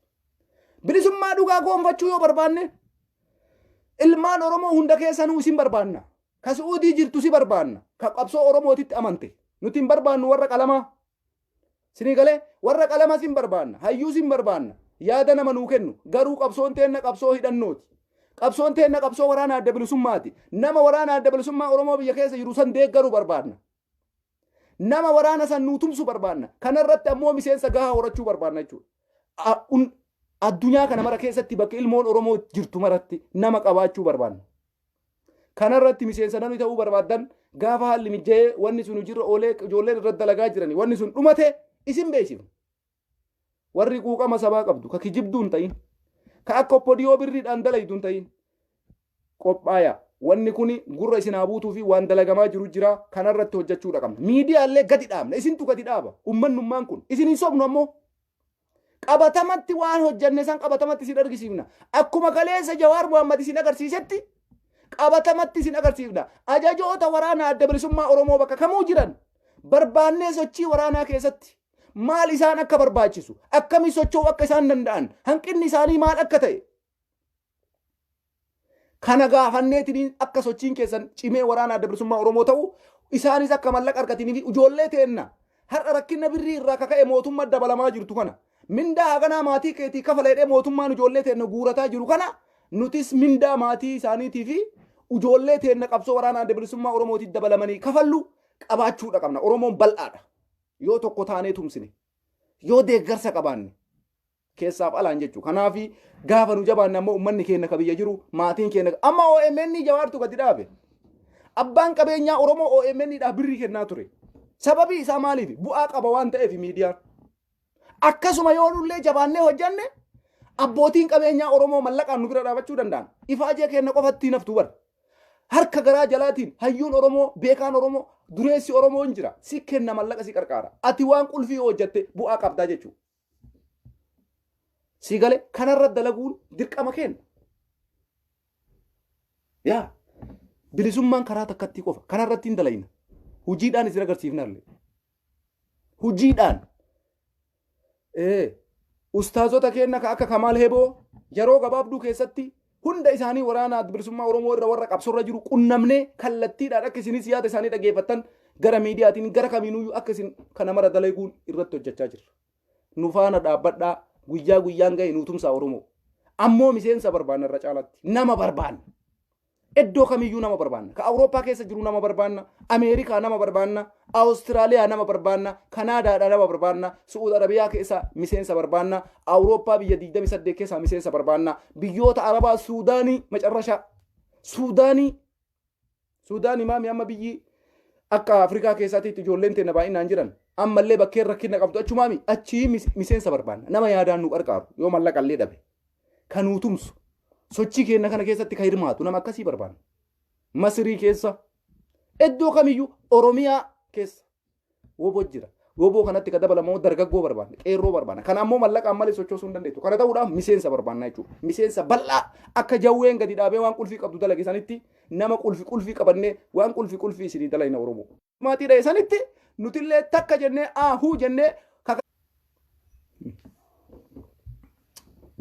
Bilisummaa dhugaa goonfachuu yoo barbaanne ilmaan Oromoo hunda keessanuu isin barbaanna. Ka Su'uudii jirtu si barbaanna. Ka qabsoo Oromootitti amante. Nuti hin barbaannu warra qalamaa. Sinii galee, warra qalamaa sin barbaanna. Hayyuu sin barbaanna. Yaada nama nuu kennu. Garuu qabsoon teenna qabsoo hidhannooti. Qabsoon teenna qabsoo waraana Adda Bilisummaati. Nama waraana Adda Bilisummaa Oromoo biyya keessa jiru san deeggaru barbaanna. Nama waraana san nuu tumsu barbaanna. Kanarratti ammoo miseensa gahaa horachuu barbaanna jechuudha. Addunyaa kana mara keessatti bakka ilmoon Oromoo jirtu maratti nama qabaachuu barbaanna. Kanarratti miseensa namni ta'uu barbaaddan gaafa haalli mijja'ee wanni sun hojiirra oolee ijoolleen irratti dalagaa jiranii wanni sun dhumate isin beeksifna. Warri quuqama sabaa qabdu ka kijibduu hin ta'in, ka akka oppodiyoo birriidhaan dalaydu hin ta'in, qophaaya. Wanni kun gurra isin haa buutuu fi waan dalagamaa jiru jira kanarratti hojjechuudha qabna. Miidiyaallee gadi dhaabna. Isintu gadi dhaaba. Ummannummaan kun. Isin hin sobnu ammoo. Qabatamatti waan hojjenne san qabatamatti isin argisiifna. Akkuma kaleessa Jawaar Mohammad isin agarsiisetti qabatamatti isin agarsiifna. Ajajoota waraanaa Adda Bilisummaa Oromoo bakka kamuu jiran barbaannee sochii waraanaa keessatti maal isaan akka barbaachisu, akkamii socho'uu akka isaan danda'an, hanqinni isaanii maal akka ta'e kana gaafanneetiin akka sochiin keessan cimee waraana Adda Bilisummaa Oromoo ta'u, isaanis akka mallaqa argatanii fi ijoollee teenna har'a rakkina birrii irraa kaka'e mootummaa dabalamaa jirtu kana, mindaa haganaa maatii keetii kafala jedhee mootummaan ijoollee teenna guurataa jiru kana, nutis mindaa maatii isaaniitii fi ijoollee teenna qabsoo waraana Adda Bilisummaa Oromootiif dabalamanii kafallu qabaachuudha qabna. Oromoon bal'aadha. Yoo tokko taanee tumsine, yoo deeggarsa qabaanne, keessaaf alaan jechuudha. Kanaaf gaafa nu jabaanne ammoo uummanni keenya ka biyya jiru, maatiin keenya amma OMN Jawaartu gadi dhaabe. Abbaan qabeenyaa Oromoo OMN dhaaf birrii kennaa ture. Sababii isaa maaliif? Bu'aa qaba waan ta'eef miidiyaan. Akkasuma yoo nullee jabaannee hojjanne abbootiin qabeenyaa Oromoo mallaqaan nu bira dhaabachuu danda'an. Ifaajee keenya qofatti naftu bara. Harka garaa jalaatiin hayyuun Oromoo, beekaan Oromoo, dureessi Oromoo hin jira. Si kenna mallaqa, si qarqaara. Ati waan qulfii hojjatte bu'aa qabdaa jechuudha. Si gale, kanarra dalaguun dirqama kenna. Yaa bilisummaan karaa takkatti qofa kanarratti hin dalayna. Hojiidhaan isin agarsiifna illee. Hojiidhaan. Ustaazota keenya ka akka Kamaal Heboo yeroo gabaabduu keessatti hunda isaanii waraana Bilisummaa Oromoo irra warra qabsorra jiru qunnamnee kallattiidhaan akka isinis yaada isaanii dhageeffattan gara miidiyaatiin gara kamiinuyyuu akka isin kana mara dalaguun irratti hojjechaa jirra. Nu faana dhaabbadhaa, guyyaa guyyaan ga'e nuu tumsaa Oromoo. Ammoo miseensa barbaanna, irra caalatti nama barbaanna. Iddoo kamiyyuu nama barbaanna. Ka Awurooppaa keessa jiru nama barbaanna. Ameerikaa nama barbaanna. Awustiraaliyaa nama barbaanna. Kanaadaadhaa nama barbaanna. Su'uud Arabiyaa keessa miseensa barbaanna. Awurooppaa biyya 28 keessaa miseensa barbaanna. Biyyoota Arabaa, Suudaanii macarrashaa. Suudaanii. Suudaanii maami amma biyyi akka Afrikaa keessaatti ijoolleen teenya baay'inaan jiran. Ammallee bakkeen rakkina qabdu achumaami, achii miseensa barbaanna. Nama yaadaan nu qarqaaru yoo mallaqa illee dhabe. Kan nu tumsu. Sochii keenya kana keessatti kan hirmaatu nama akkasii barbaanna. Masirii keessa, iddoo kamiyyuu, Oromiyaa keessa woboo jira. Woboo kanatti kan dabalamu dargaggoo barbaanna, qeerroo barbaanna. Kana ammoo mallaqaan malee sochoosuu hin dandeettu. Kana ta'uudhaaf miseensa barbaanna jechuudha. Miseensa bal'aa akka jawween gadi dhaabee waan qulfii qabdu dalage sanitti nama qulfi qulfii qabannee waan qulfi qulfii isinii dalayna Oromoo. Maatii dha'e sanitti nutillee takka jennee aahuu jennee.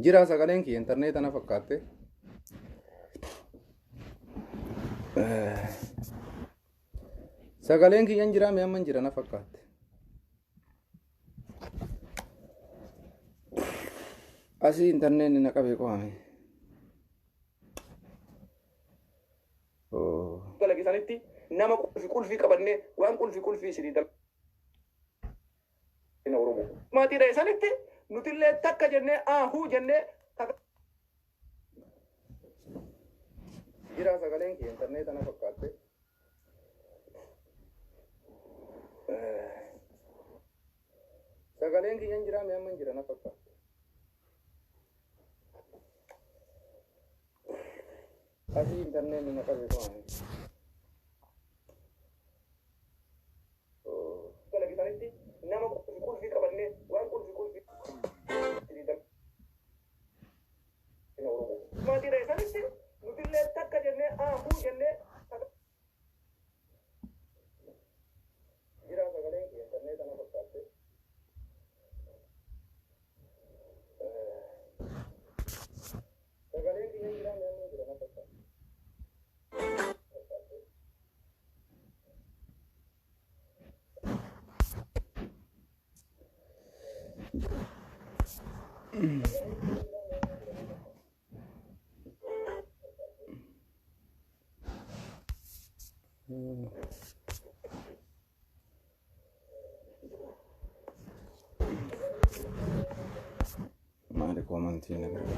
Jira sagaleen kiyya, intarneeta na fakkaatte. Sagaleen kiyya hin jiraa? Mee amma hin jira na fakkaatte. Asii intarneetni na qabee qo'ame. Dalage sanitti nama qulfi qulfii qabannee waan qulfi qulfii isinii dalayna Oromoo. Maatii dha'e sanitti nutillee takka jennee aahuu jennee. Jira sagaleen kiyya, intarneeta na fakkaatte. Sagaleen kiyya hin jiraa? Mee amma hin jira na fakkaatte. Asii intarneetni na qabe qo'ame. Dalage sanitti nama qulfi qulfii qabannee waan qulfi qulfii isinii dalayna Oromoo. Maatii dha'e sanitti nutillee takka jennee aahuu jennee. Jira sagaleen kiyya, intarneeta na fakkaatte. Sagaleen kiyya hin jiraa? Mee amma hin jira na fakkaatte. Maali koomantii na bira?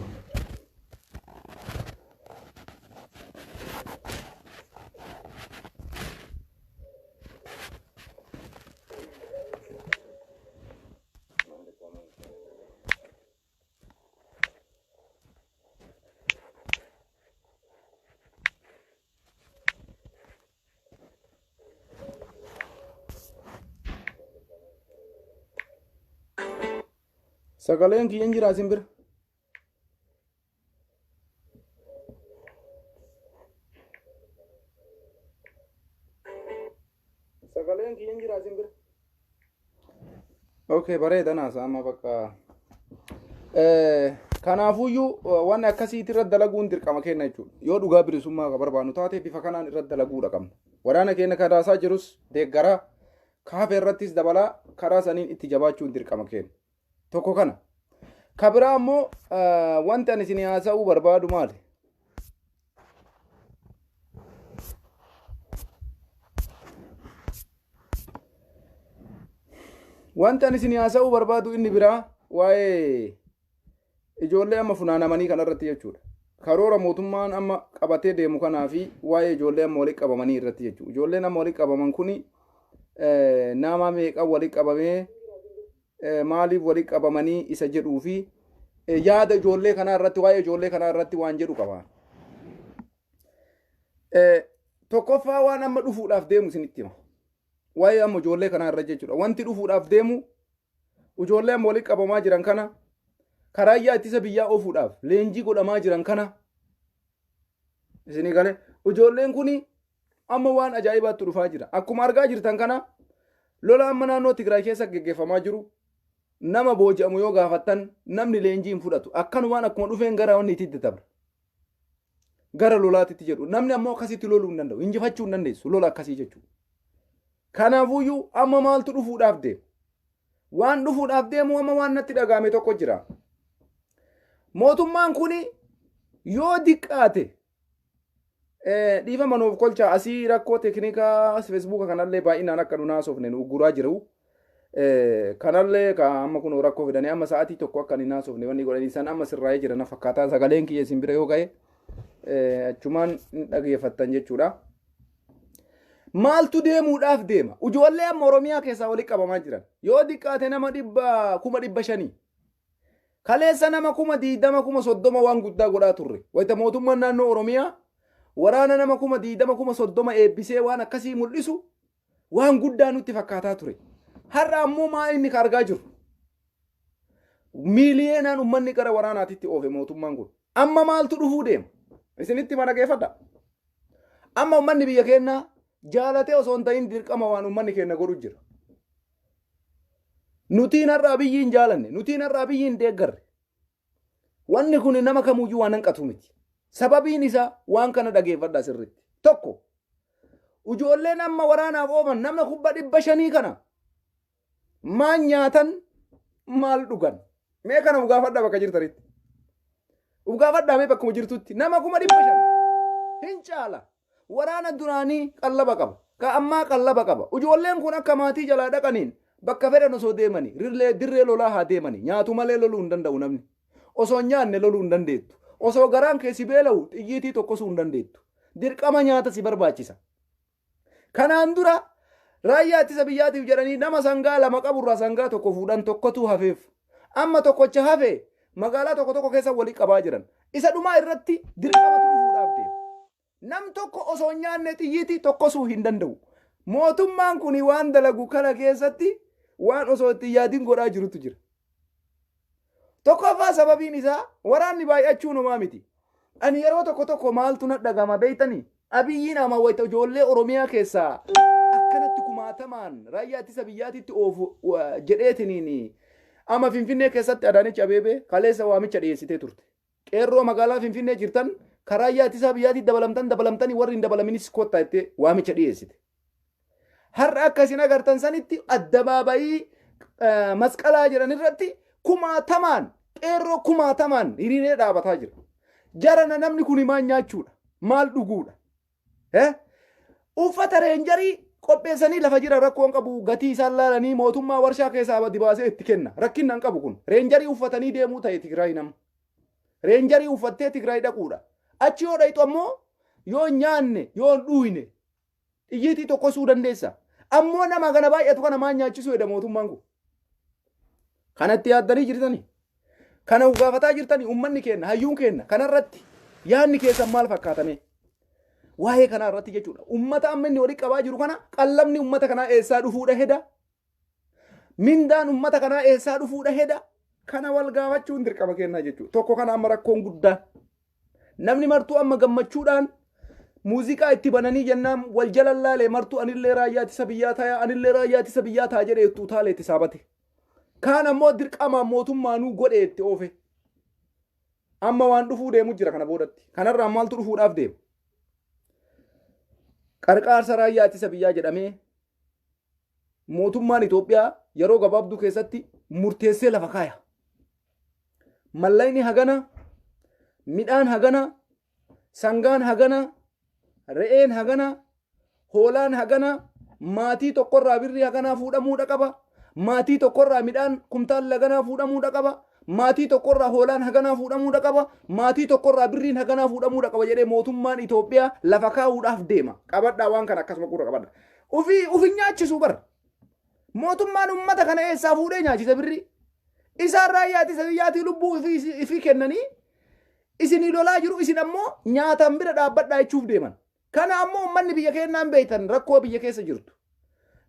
Sagaleen kiyya hin jiraa isin bira? Sagaleen kiyya hin jiraa isin bira? Okay, bareeda naasa amma bakka. Kanaafuyyuu waan akkasiitti irra dalaguun dirqama keenya jechuudha. Yoo dhugaa bilisummaa ka barbaannu taate bifa kanaan irra dalaguudha qabna. Waraana keenya kadaasaa jirus deeggaraa kaafee irrattis dabalaa karaa saniin itti jabaachuun dirqama keenya. Tokko kana. Ka biraa immoo wanti ani isin haasa'uu barbaadu maali? Wanti ani isin haasa'uu barbaadu inni biraa waa'ee ijoollee amma funaanamanii kanarratti jechuudha. Karoora mootummaan amma qabatee deemu kanaa fi waa'ee ijoollee amma walitti qabamanii irratti jechuudha. Ijoolleen amma walitti qabaman kuni nama meeqa walitti qabamee maaliif walitti qabamanii isa jedhuu fi yaada ijoollee kanaa irratti waa'ee ijoollee kanaa irratti waan jedhu qaba. Tokkoffaa waan amma dhufuudhaaf deemu isinitti hima. Waa'ee amma ijoollee kanaa irra jechuudha. Wanti dhufuudhaaf deemu ijoollee amma walitti qabamaa jiran kana karaayyaa ittisa biyyaa oofuudhaaf leenjii godhamaa jiran kana isinii galee ijoolleen kun amma waan ajaa'ibaatti dhufaa jira. Akkuma argaa jirtan kana lola amma naannoo Tigraay keessa geggeeffamaa jiru nama booji'amu yoo gaafattan namni leenjii hin fudhatu. Akkanumaan akkuma dhufeen gara wanni itti dabra. Gara lolaatitti jedhu. Namni ammoo akkasitti loluu hin danda'u. Injifachuu hin dandeessu. Lola akkasii jechuudha. Kanaafuyyuu amma maaltu dhufuudhaaf deema? Waan dhufuudhaaf deemu amma waan natti dhaga'ame tokko jira. Mootummaan kun yoo diqqaate dhiifama nuuf kolchaa asii rakkoo teeknikaa feesbuuka kanallee baay'inaan akka nu naasofne nu ugguraa jiru. Kanallee ka amma kun rakkoo fidanii amma sa'aatii tokko akka hin naasofne wanni godhanii san amma sirraa'ee jira na fakkaataa sagaleen kiyya isin bira yoo ga'e achumaan hin dhageeffattan jechuudha. Maaltu deemuudhaaf deema? Ijoollee amma Oromiyaa keessaa walitti qabamaa jiran. Yoo diqqaate nama 500,000. Kaleessa nama 20,000 30,000 waan guddaa godhaa turre. Wayita mootummaan naannoo Oromiyaa waraana nama 20,000 30,000 eebbisee waan akkasii mul'isu waan guddaa nutti fakkaataa ture. Har'a ammoo maa inni ka argaa jiru? Miiliyeenaan uummanni gara waraanaatitti oofe mootummaan kun. Amma maaltu dhufuu deema? Isinitti mana geeffadha. Amma uummanni biyya keenyaa jaalatee osoo hin ta'in dirqama waan uummanni keenya godhu jira. Nutiin har'a Abiyyi hin jaalanne, nutiin har'a Abiyyi hin deeggarre. Wanni kun nama kamuyyuu waan hanqatu miti. Sababiin isaa waan kana dhageeffadha sirriitti. Tokko, ijoolleen amma waraanaaf oofan nama 500,000 kana maal nyaatan maal dhugan? Mee kana of gaafadhaa bakka jirtanitti. Of gaafadhaa mee bakkuma jirtutti nama 500,000 hin caala. Waraana duraanii qallaba qaba. Ka ammaa qallaba qaba. Ijoolleen kun akka maatii jalaa dhaqaniin bakka fedhan osoo deemanii rirlee dirree lolaa haa deemanii nyaatu malee loluu hin danda'u namni. Osoo hin nyaanne loluu hin dandeettu. Osoo garaan kee si beela'u xiyyiitii tokkosuu hin dandeettu. Dirqama nyaata si barbaachisa. Kanaan dura raayyaa ittisa biyyaatiif jedhanii nama sangaa lama qaburraa sangaa tokko fuudhan tokkotu hafeef. Amma tokkocha hafe magaalaa tokko tokko keessa walii qabaa jiran. Isa dhumaa irratti dirqamatu dhufuudhaaf deema. Nam tokko osoo hin nyaanne xiyyiitii tokkosuu hin danda'u. Mootummaan kun waan dalagu kana keessatti waan osoo itti hin yaadin godhaa jirutu jira. Tokkoffaa sababiin isaa waraanni baay'achuun homaa miti. Ani yeroo tokko tokko maaltu na dhagama beektanii? Abiyyiin ama wayita ijoollee Oromiyaa keessaa akkanatti kumaatamaan raayyaa ittisa biyyaatitti oofu jedheetiniin ama Finfinnee keessatti Adaanech Abeebee kaleessa waamicha dhiyeessitee turte. Qeerroo magaalaa Finfinnee jirtan karaa raayyaa ittisaa biyyaatitti dabalamtan dabalamtanii warri hin dabalaminis kottaa jettee waamicha dhiyeessite. Har'a akka isin agartan sanitti addabaabayii masqalaa jedhan irratti kumaatamaan qeerroo kumaatamaan hiriiree dhaabataa jira. Jarana namni kun maal nyaachuudha? Maal dhuguudha? Uffata reenjarii qopheessanii lafa jira rakkoon qabu gatii isaan laalanii mootummaa warshaa keessaa badi baasee itti kenna. Rakkinna hin qabu kun. Reenjarii uffatanii deemuu ta'e Tigraay nama. Reenjarii uffattee Tigraay dhaquudha. Achi yoo dhayxu ammoo yoo hin nyaanne yoo hin dhuuyne xiyyiitii tokkosuu dandeessa. Ammoo nama kana baay'atu kana maal nyaachisuu jedha mootummaan kun. Kanatti yaaddanii jirtanii. Kana gaafataa jirtanii uummanni keenya hayyuun keenya kanarratti yaadni keessan maal fakkaatame? Waa'ee kanaa irratti jechuudha. Uummata amma inni walitti qabaa jiru kana qallabni uummata kanaa eessaa dhufuudha heda? Mindaan uummata kanaa eessaa dhufuudha heda? Kana wal gaafachuun dirqama kennaa jechuudha. Tokko kana amma rakkoon guddaan. Namni martuu amma gammachuudhaan muuziqaa itti bananii jennaan wal jala laalee martuu anillee raayyaa ittisa biyyaa ta'a, anillee raayyaa ittisa biyyaa ta'a jedhee itti utaalee itti saabate. Kaan ammoo dirqamaan mootummaanuu godhee itti oofe. Amma waan dhufuu deemu jira kana boodatti. Kanarraa maaltu dhufuudhaaf deema? Qarqaarsa raayyaa ittisa biyyaa jedhamee mootummaan Itoophiyaa yeroo gabaabduu keessatti murteessee lafa kaaya. Mallaqni hagana, midhaan hagana, sangaan hagana, re'een hagana, hoolaan hagana, maatii tokkorraa birrii haganaa fuudhamuudha qaba. Maatii tokkorraa midhaan kumtaalli haganaa fuudhamuudha qaba. Maatii tokkorraa hoolaan haganaa fuudhamuudha qaba. Maatii tokkorraa birriin haganaa fuudhamuudha qaba jedhee mootummaan Itoophiyaa lafa kaa'uudhaaf deema. Qabadhaa waan kana akkasuma gurra qabadha. Ufii ufi nyaachisuu bara. Mootummaan uummata kana eessaa fuudhee nyaachisa birrii? Isaan raayyaa ittisa biyyaatii lubbuu ifii kennanii isinii lolaa jiru, isin ammoo nyaataan bira dhaabbadhaa jechuuf deeman. Kana ammoo uummanni biyya keenyaan beektan rakkoo biyya keessa jirtu.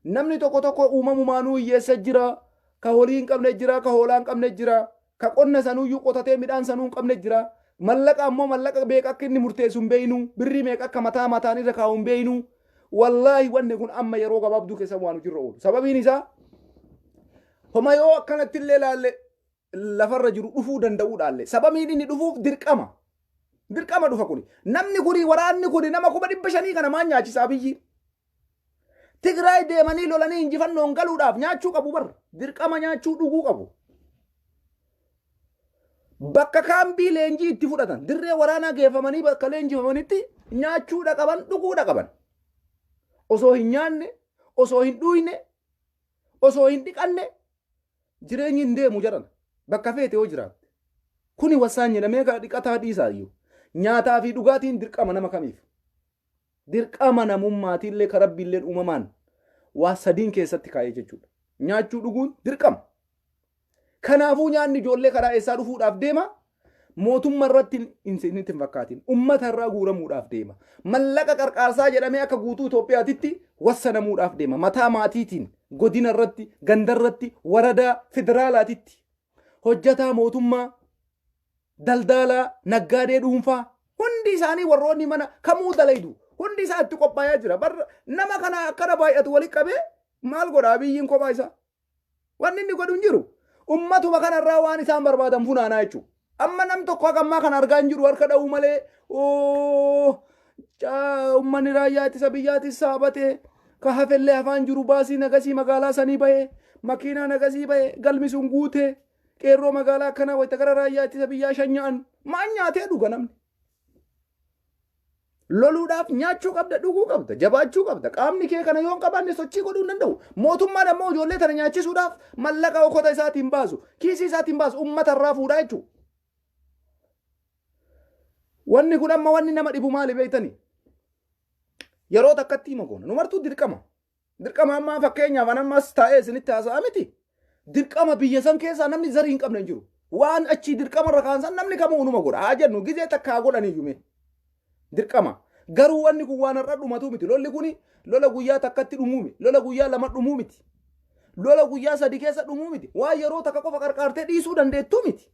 Namni tokko tokko uumamumaanuu hiyyeessa jira, ka horii hin qabne jira, ka hoolaa hin qabne jira, ka qonna sanuuyyuu qotatee midhaan sanuu hin qabne jira. Mallaqa ammoo mallaqa meeqa akka inni murteessu hin beeknu, birrii meeqa akka mataa mataan irra kaa'u hin beeknu. Wallaahi wanni kun amma yeroo gabaabduu keessa waan hojiirra oolu. Sababiin isaa homa yoo akkanatti illee ilaalle lafarra jiru dhufuu danda'uudhaalle. Sababiin inni dhufuuf dirqama. Dirqama dhufa kuni. Namni kuni, waraanni kuni nama 500,000 kana maal nyaachisaa biyyi? Tigraay deemanii lolanii injifannoon galuudhaaf nyaachuu qabu bar. Dirqama nyaachuu dhuguu qabu. Bakka kaambii leenjii itti fudhatan, dirree waraanaa geeffamanii bakka leenjifamanitti nyaachuudha qaban, dhuguudha qaban. Osoo hin nyaanne, osoo hin dhuyne, osoo hin dhiqanne jireenyi hin deemu jedhan, bakka feete yoo jiraatte. Kuni wasaan jedhamee dhiqataa dhiisaa iyyuu. Nyaataa fi dhugaatiin dirqama nama kamiif? Dirqama namummaatiillee ka rabbiilleen uumamaan waa sadiin keessatti kaa'ee jechuudha. Nyaachuu dhuguun dirqama. Kanaafuu nyaanni ijoollee karaa eessaa dhufuudhaaf deema? Mootummaa irratti hin hin fakkaatin. Uummata irraa guuramuudhaaf deema. Mallaqa qarqaarsaa jedhamee akka guutuu Itoophiyaatitti wassanamuudhaaf deema. Mataa maatiitiin, godina irratti, ganda irratti, waradaa, federaalaatitti. Hojjataa mootummaa, daldaalaa, naggaadee dhuunfaa, hundi isaanii warroonni mana kamuu dalaydu hundi isaa itti qophaayaa jira. Bar nama kana akkana baay'atu walitti qabee maal godha biyyiin kophaa isaa? Wanni inni godhu hin jiru. Ummatuma kanarraa waan isaan barbaadan funaanaa jechuudha. Amma nam tokko akka ammaa kana argaa hin jiru, harka dha'uu malee uummanni raayyaa ittisa biyyaatis saabatee ka hafellee hafaan jiru, baasii nagasii magaalaa sanii bahee, makiinaa nagasii bahee, galmi sun guutee, qeerroo magaalaa akkanaa wayita gara raayyaa ittisa biyyaa shanya'an maal nyaatee dhuga namni? Loluudhaaf nyaachuu qabda, dhuguu qabda, jabaachuu qabda. Qaamni kee kana yoo hin qabaanne sochii godhuu hin danda'u. Mootummaan ammoo ijoollee tana nyaachisuudhaaf mallaqa okota isaatiin baasu, kiisii isaatiin baasu, uummata irraa fuudhaa jechuudha. Wanni kun amma wanni nama dhibu maali beektanii? Yeroo takkatti hima goona. Nu martuu dirqama. Dirqama ammaa fakkeenyaaf an ammas taa'ee isinitti haasa'a miti. Dirqama biyya san keessaa namni zarii hin qabne hin jiru. Waan achii dirqama irra kaansan namni kamuu unuma godha. Haa jennu gizee takka haa godhaniyyuu mee. Dirqama. Garuu wanni kun waan har'a dhumatuu miti. Lolli kuni lola guyyaa takkatti dhumuu miti. Lola guyyaa lama dhumuu miti. Lola guyyaa sadi keessa dhumuu miti. Waan yeroo takka qofa qarqaartee dhiisuu dandeettuu miti.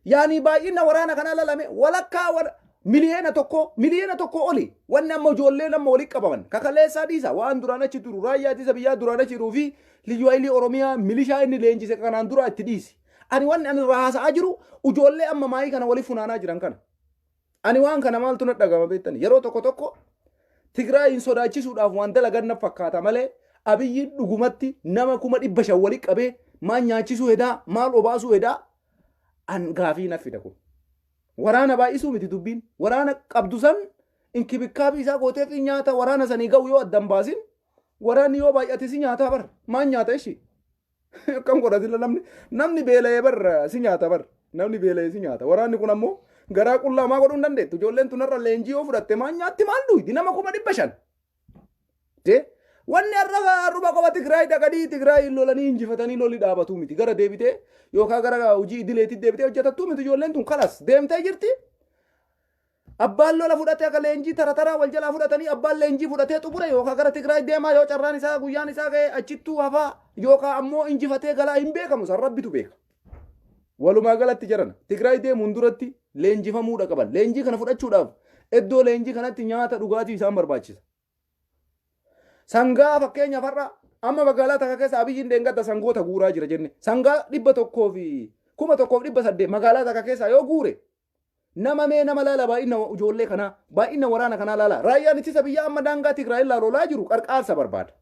Yaani baay'ina waraana kanaa lalame walakkaa 1 miliyoona, 1 miliyoona oli. Wanni amma ijoolleen amma walitti qabaman kakaleessaa dhiisa, waan duraan achi turu, raayyaa ittisa biyyaa duraan achi jiruu fi liyyuu hayilii Oromiyaa milishaa inni leenjise kanaan dura itti dhiisi. Ani wanni ani irraa haasa'aa jiru ijoollee amma maayii kana walitti funaanaa jiran kana. Ani waan kana maaltu na dhagama beektan? Yeroo tokko tokko Tigraayin sodaachisuudhaaf waan dalagan na fakkaata malee Abiyyiin dhugumatti nama 500,000 walitti qabee maal nyaachisuu hedaa, maal obaasuu hedaa, an gaafii na fida kun. Waraana baay'isuu miti dubbiin. Waraana qabdu san inkibikkaabii isaa gootee fi nyaata waraana sanii ga'u yoo addan baasin, waraanni yoo baay'ate si nyaataa bar. Maal nyaata ishii? Akkam godha sila namni beela'ee bar si nyaata bar. Namni beela'ee si nyaata. Waraanni kun ammoo garaa qullaa maa godhuu hin dandeettu. Ijoolleen tunarra leenjii yoo fudhatte maal nyaatti, maal dhuydi nama 500,000? De wanni har'a har'uma qofa Tigraay dhaqanii Tigraay lolanii injifatanii lolli dhaabatuu miti. Gara deebitee yookaan gara hojii idileetti deebitee hojjetattuu miti, ijoolleen tun kalas deemtee jirti. Abbaan lola fudhatee akka leenjii tara taraa wal jalaa fudhatanii, abbaan leenjii fudhatee xumure yookaan gara Tigraay deemaa, yoo carraan isaa guyyaan isaa ga'e achittuu hafaa. yookaan ammoo injifatee galaa hin beekamu, san Rabbitu beeka. Walumaa galatti jarana Tigraay deemuun duratti leenjifamuudha qaban. Leenjii kana fudhachuudhaaf iddoo leenjii kanatti nyaata dhugaatii isaan barbaachisa. Sangaa fakkeenyaaf har'a amma magaalaa takka keessa Abiyyiin deengadda sangoota guuraa jira jenne. Sangaa 101,800 magaalaa takka keessaa yoo guure, nama mee nama laala, baay'ina ijoollee kanaa, baay'ina waraana kanaa laala. Raayyaan ittisa biyyaa amma daangaa Tigraay irraa lolaa jiru qarqaarsa barbaada.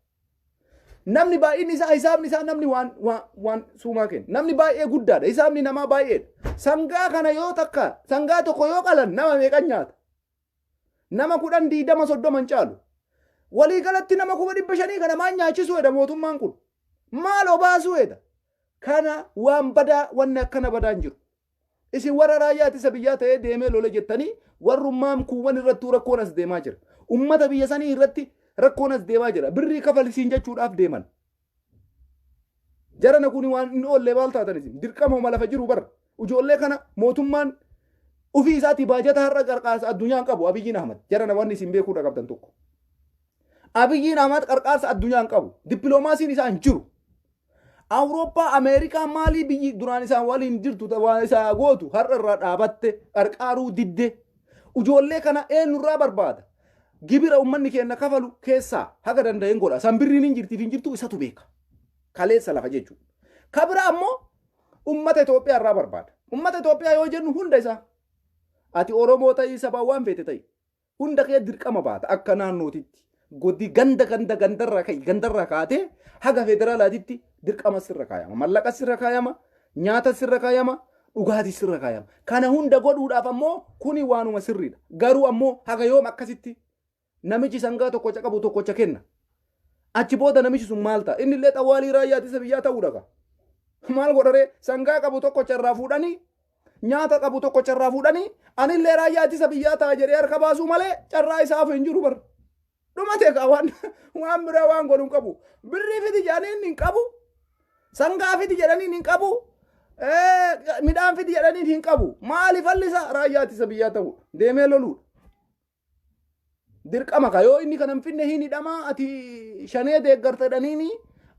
Namni baay'inni isaa, hisaabni isaa, namni waan waan waan suumaa kenna. Namni baay'ee guddaadha. Hisaabni namaa baay'eedha. Sangaa kana yoo takka, sangaa tokko yoo qalan nama meeqan nyaata? Nama 10, 20, 30 hin caalu. Waliigalatti nama 500,000 kana maal nyaachisuu hedha mootummaan kun? Maal obaasuu hedha? Kana waan badaa, wanni akkana badaa hin jiru. Isin warra raayyaa ittisa biyyaa ta'ee deemee lole jettanii warrummaan kuuwwan irrattuu rakkoon as deemaa jira. Ummata biyya sanii irratti rakkoon as deemaa jira. Birrii kafalisiin jechuudhaaf deeman. Jarana kuni waan hin oolle maal taatan isin? Dirqama homa lafa jiru bara. Ijoollee kana mootummaan ofii isaatii baajata har'a qarqaarsa addunyaa hin qabu Abiyyiin Ahmad. Jarana wanni isin beekuudha qabdan tokko. Abiyyiin Ahmad qarqaarsa addunyaa hin qabu. Dippiloomaasiin isaa hin jiru. Awurooppaa, Ameerikaa maalii biyyi duraan isaan waliin jirtu waan isaa gootu har'a irraa dhaabatte qarqaaruu didde. Ijoollee kana eenyurraa barbaada? Gibira uummanni keenya kafalu keessaa haga danda'een godha. San birriin hin jirtiif hin jirtu isatu beeka. Kaleessa lafa jechuudha. Ka bira ammoo uummata Itoophiyaa irraa barbaada. Uummata Itoophiyaa yoo jennu hunda isaa. Ati Oromoo ta'ii, sabaa waan feete ta'i. Hunda kee dirqama baata akka naannootitti. Goddi ganda ganda gandarraa ka'i, gandarraa kaatee haga federaalaatitti dirqama sirra kaayama. Mallaqa sirra kaayama, nyaata sirra kaayama, dhugaatii sirra kaayama. Kana hunda godhuudhaaf ammoo kuni waanuma sirriidha. Garuu ammoo haga yoom akkasitti namichi sangaa tokkocha qabu tokkocha kenna? Achi booda namichi sun maal ta'a? Inni illee xawwaalii raayyaa ittisa biyyaa ta'uu dhaqa. Maal godharee sangaa qabu tokkocha irraa fuudhanii, nyaata qabu tokkocha irraa fuudhanii, anillee raayyaa ittisa biyyaa ta'a jedhee harka baasuu malee carraa isaaf hin jiru bar. Dhumate kaa, waan biraa waan godhu hin qabu. Birrii fidi jedhanii hin qabu. Sangaa fidi jedhanii hin qabu. Midhaan fidi jedhanii hin qabu. Maali fallisa? Raayyaa ittisa biyyaa ta'uudha. Deemee loluudha. Dirqama ka yoo inni kana hin finne hin hidhamaa, ati shanee deeggarta jedhaniini,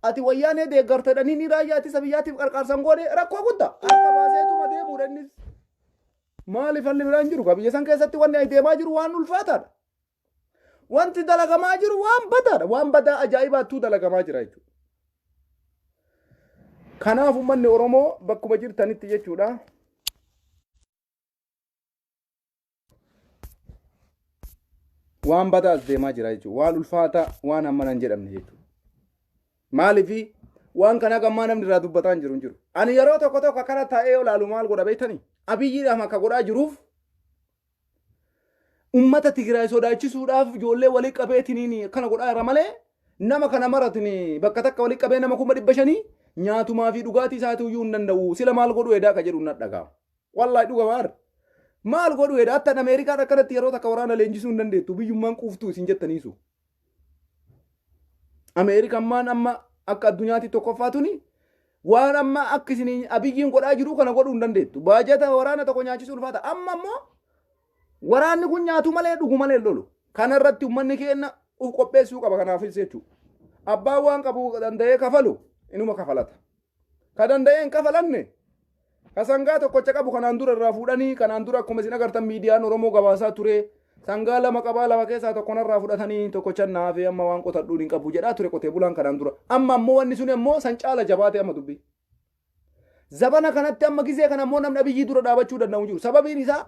ati wayyaanee deeggarta jedhaniini, raayyaa ittisa biyyaatiif qarqaarsan goone rakkoo guddaa harka baaseetuma deemuudha innis. Maali falli biraan jiru ka? Biyya san keessatti wanni ay deemaa jiru waan ulfaataadha. Wanti dalagamaa jiru waan badaadha. Waan badaa ajaa'ibaattuu dalagamaa jira jechuudha. Kanaaf uummanni Oromoo bakkuma jirtanitti jechuudha. Waan badaa as deemaa jira jechuudha. Waan ulfaataa, waan hammana hin jedhamne jechuudha. Maaliif waan kana gammaa namni irraa dubbataa hin jiru hin jiru. Ani yeroo tokko tokko akkana taa'ee olaalu maal godha beektanii? Abiyyiidhaaf akka godhaa jiruuf ummata Tigraay sodaachisuudhaaf ijoollee walii qabeetiniin akkana godhaa irra malee, nama kana maratini bakka takka walii qabee nama 500,000 nyaatumaa fi dhugaatii isaatu iyyuu hin danda'u. Sila maal godhu edaa ka jedhu na dhaga'ama. Wallaahi dhuga maar. Maal godhu edaa? Attan Ameerikaan akkanatti yeroo takka waraana leenjisuu hin dandeettu, biyyummaan quuftuu isin jettaniisu. Ameerikaan maan amma akka addunyaatti tokkoffaa tuni waan amma akka isin Abiyyiin godhaa jiru kana godhuu hin dandeettu. Baajata waraana tokko nyaachisuu ulfaata. Amma immoo waraanni kun nyaatu malee dhugu malee lolu. Kana irratti uummanni keenya uf qopheessuu qaba kanaafis jechuudha. Abbaan waan qabu danda'ee kafalu inuma kafalata. Ka danda'ee hin kafalanne, ka sangaa tokkocha qabu kanaan dura irraa fuudhanii, kanaan dura akkuma isin agartan miidiyaan Oromoo gabaasaa ture, sangaa lama qabaa, lama keessaa tokko narraa fudhatanii tokkocha naafee, amma waan qotadhuun hin qabu jedhaa ture qotee bulaan kanaan dura. Amma ammoo wanni sun ammoo san caala jabaate amma dubbii. Zabana kanatti amma gizee kana ammoo namni Abiyyii dura dhaabachuu danda'u jiru. Sababiin isaa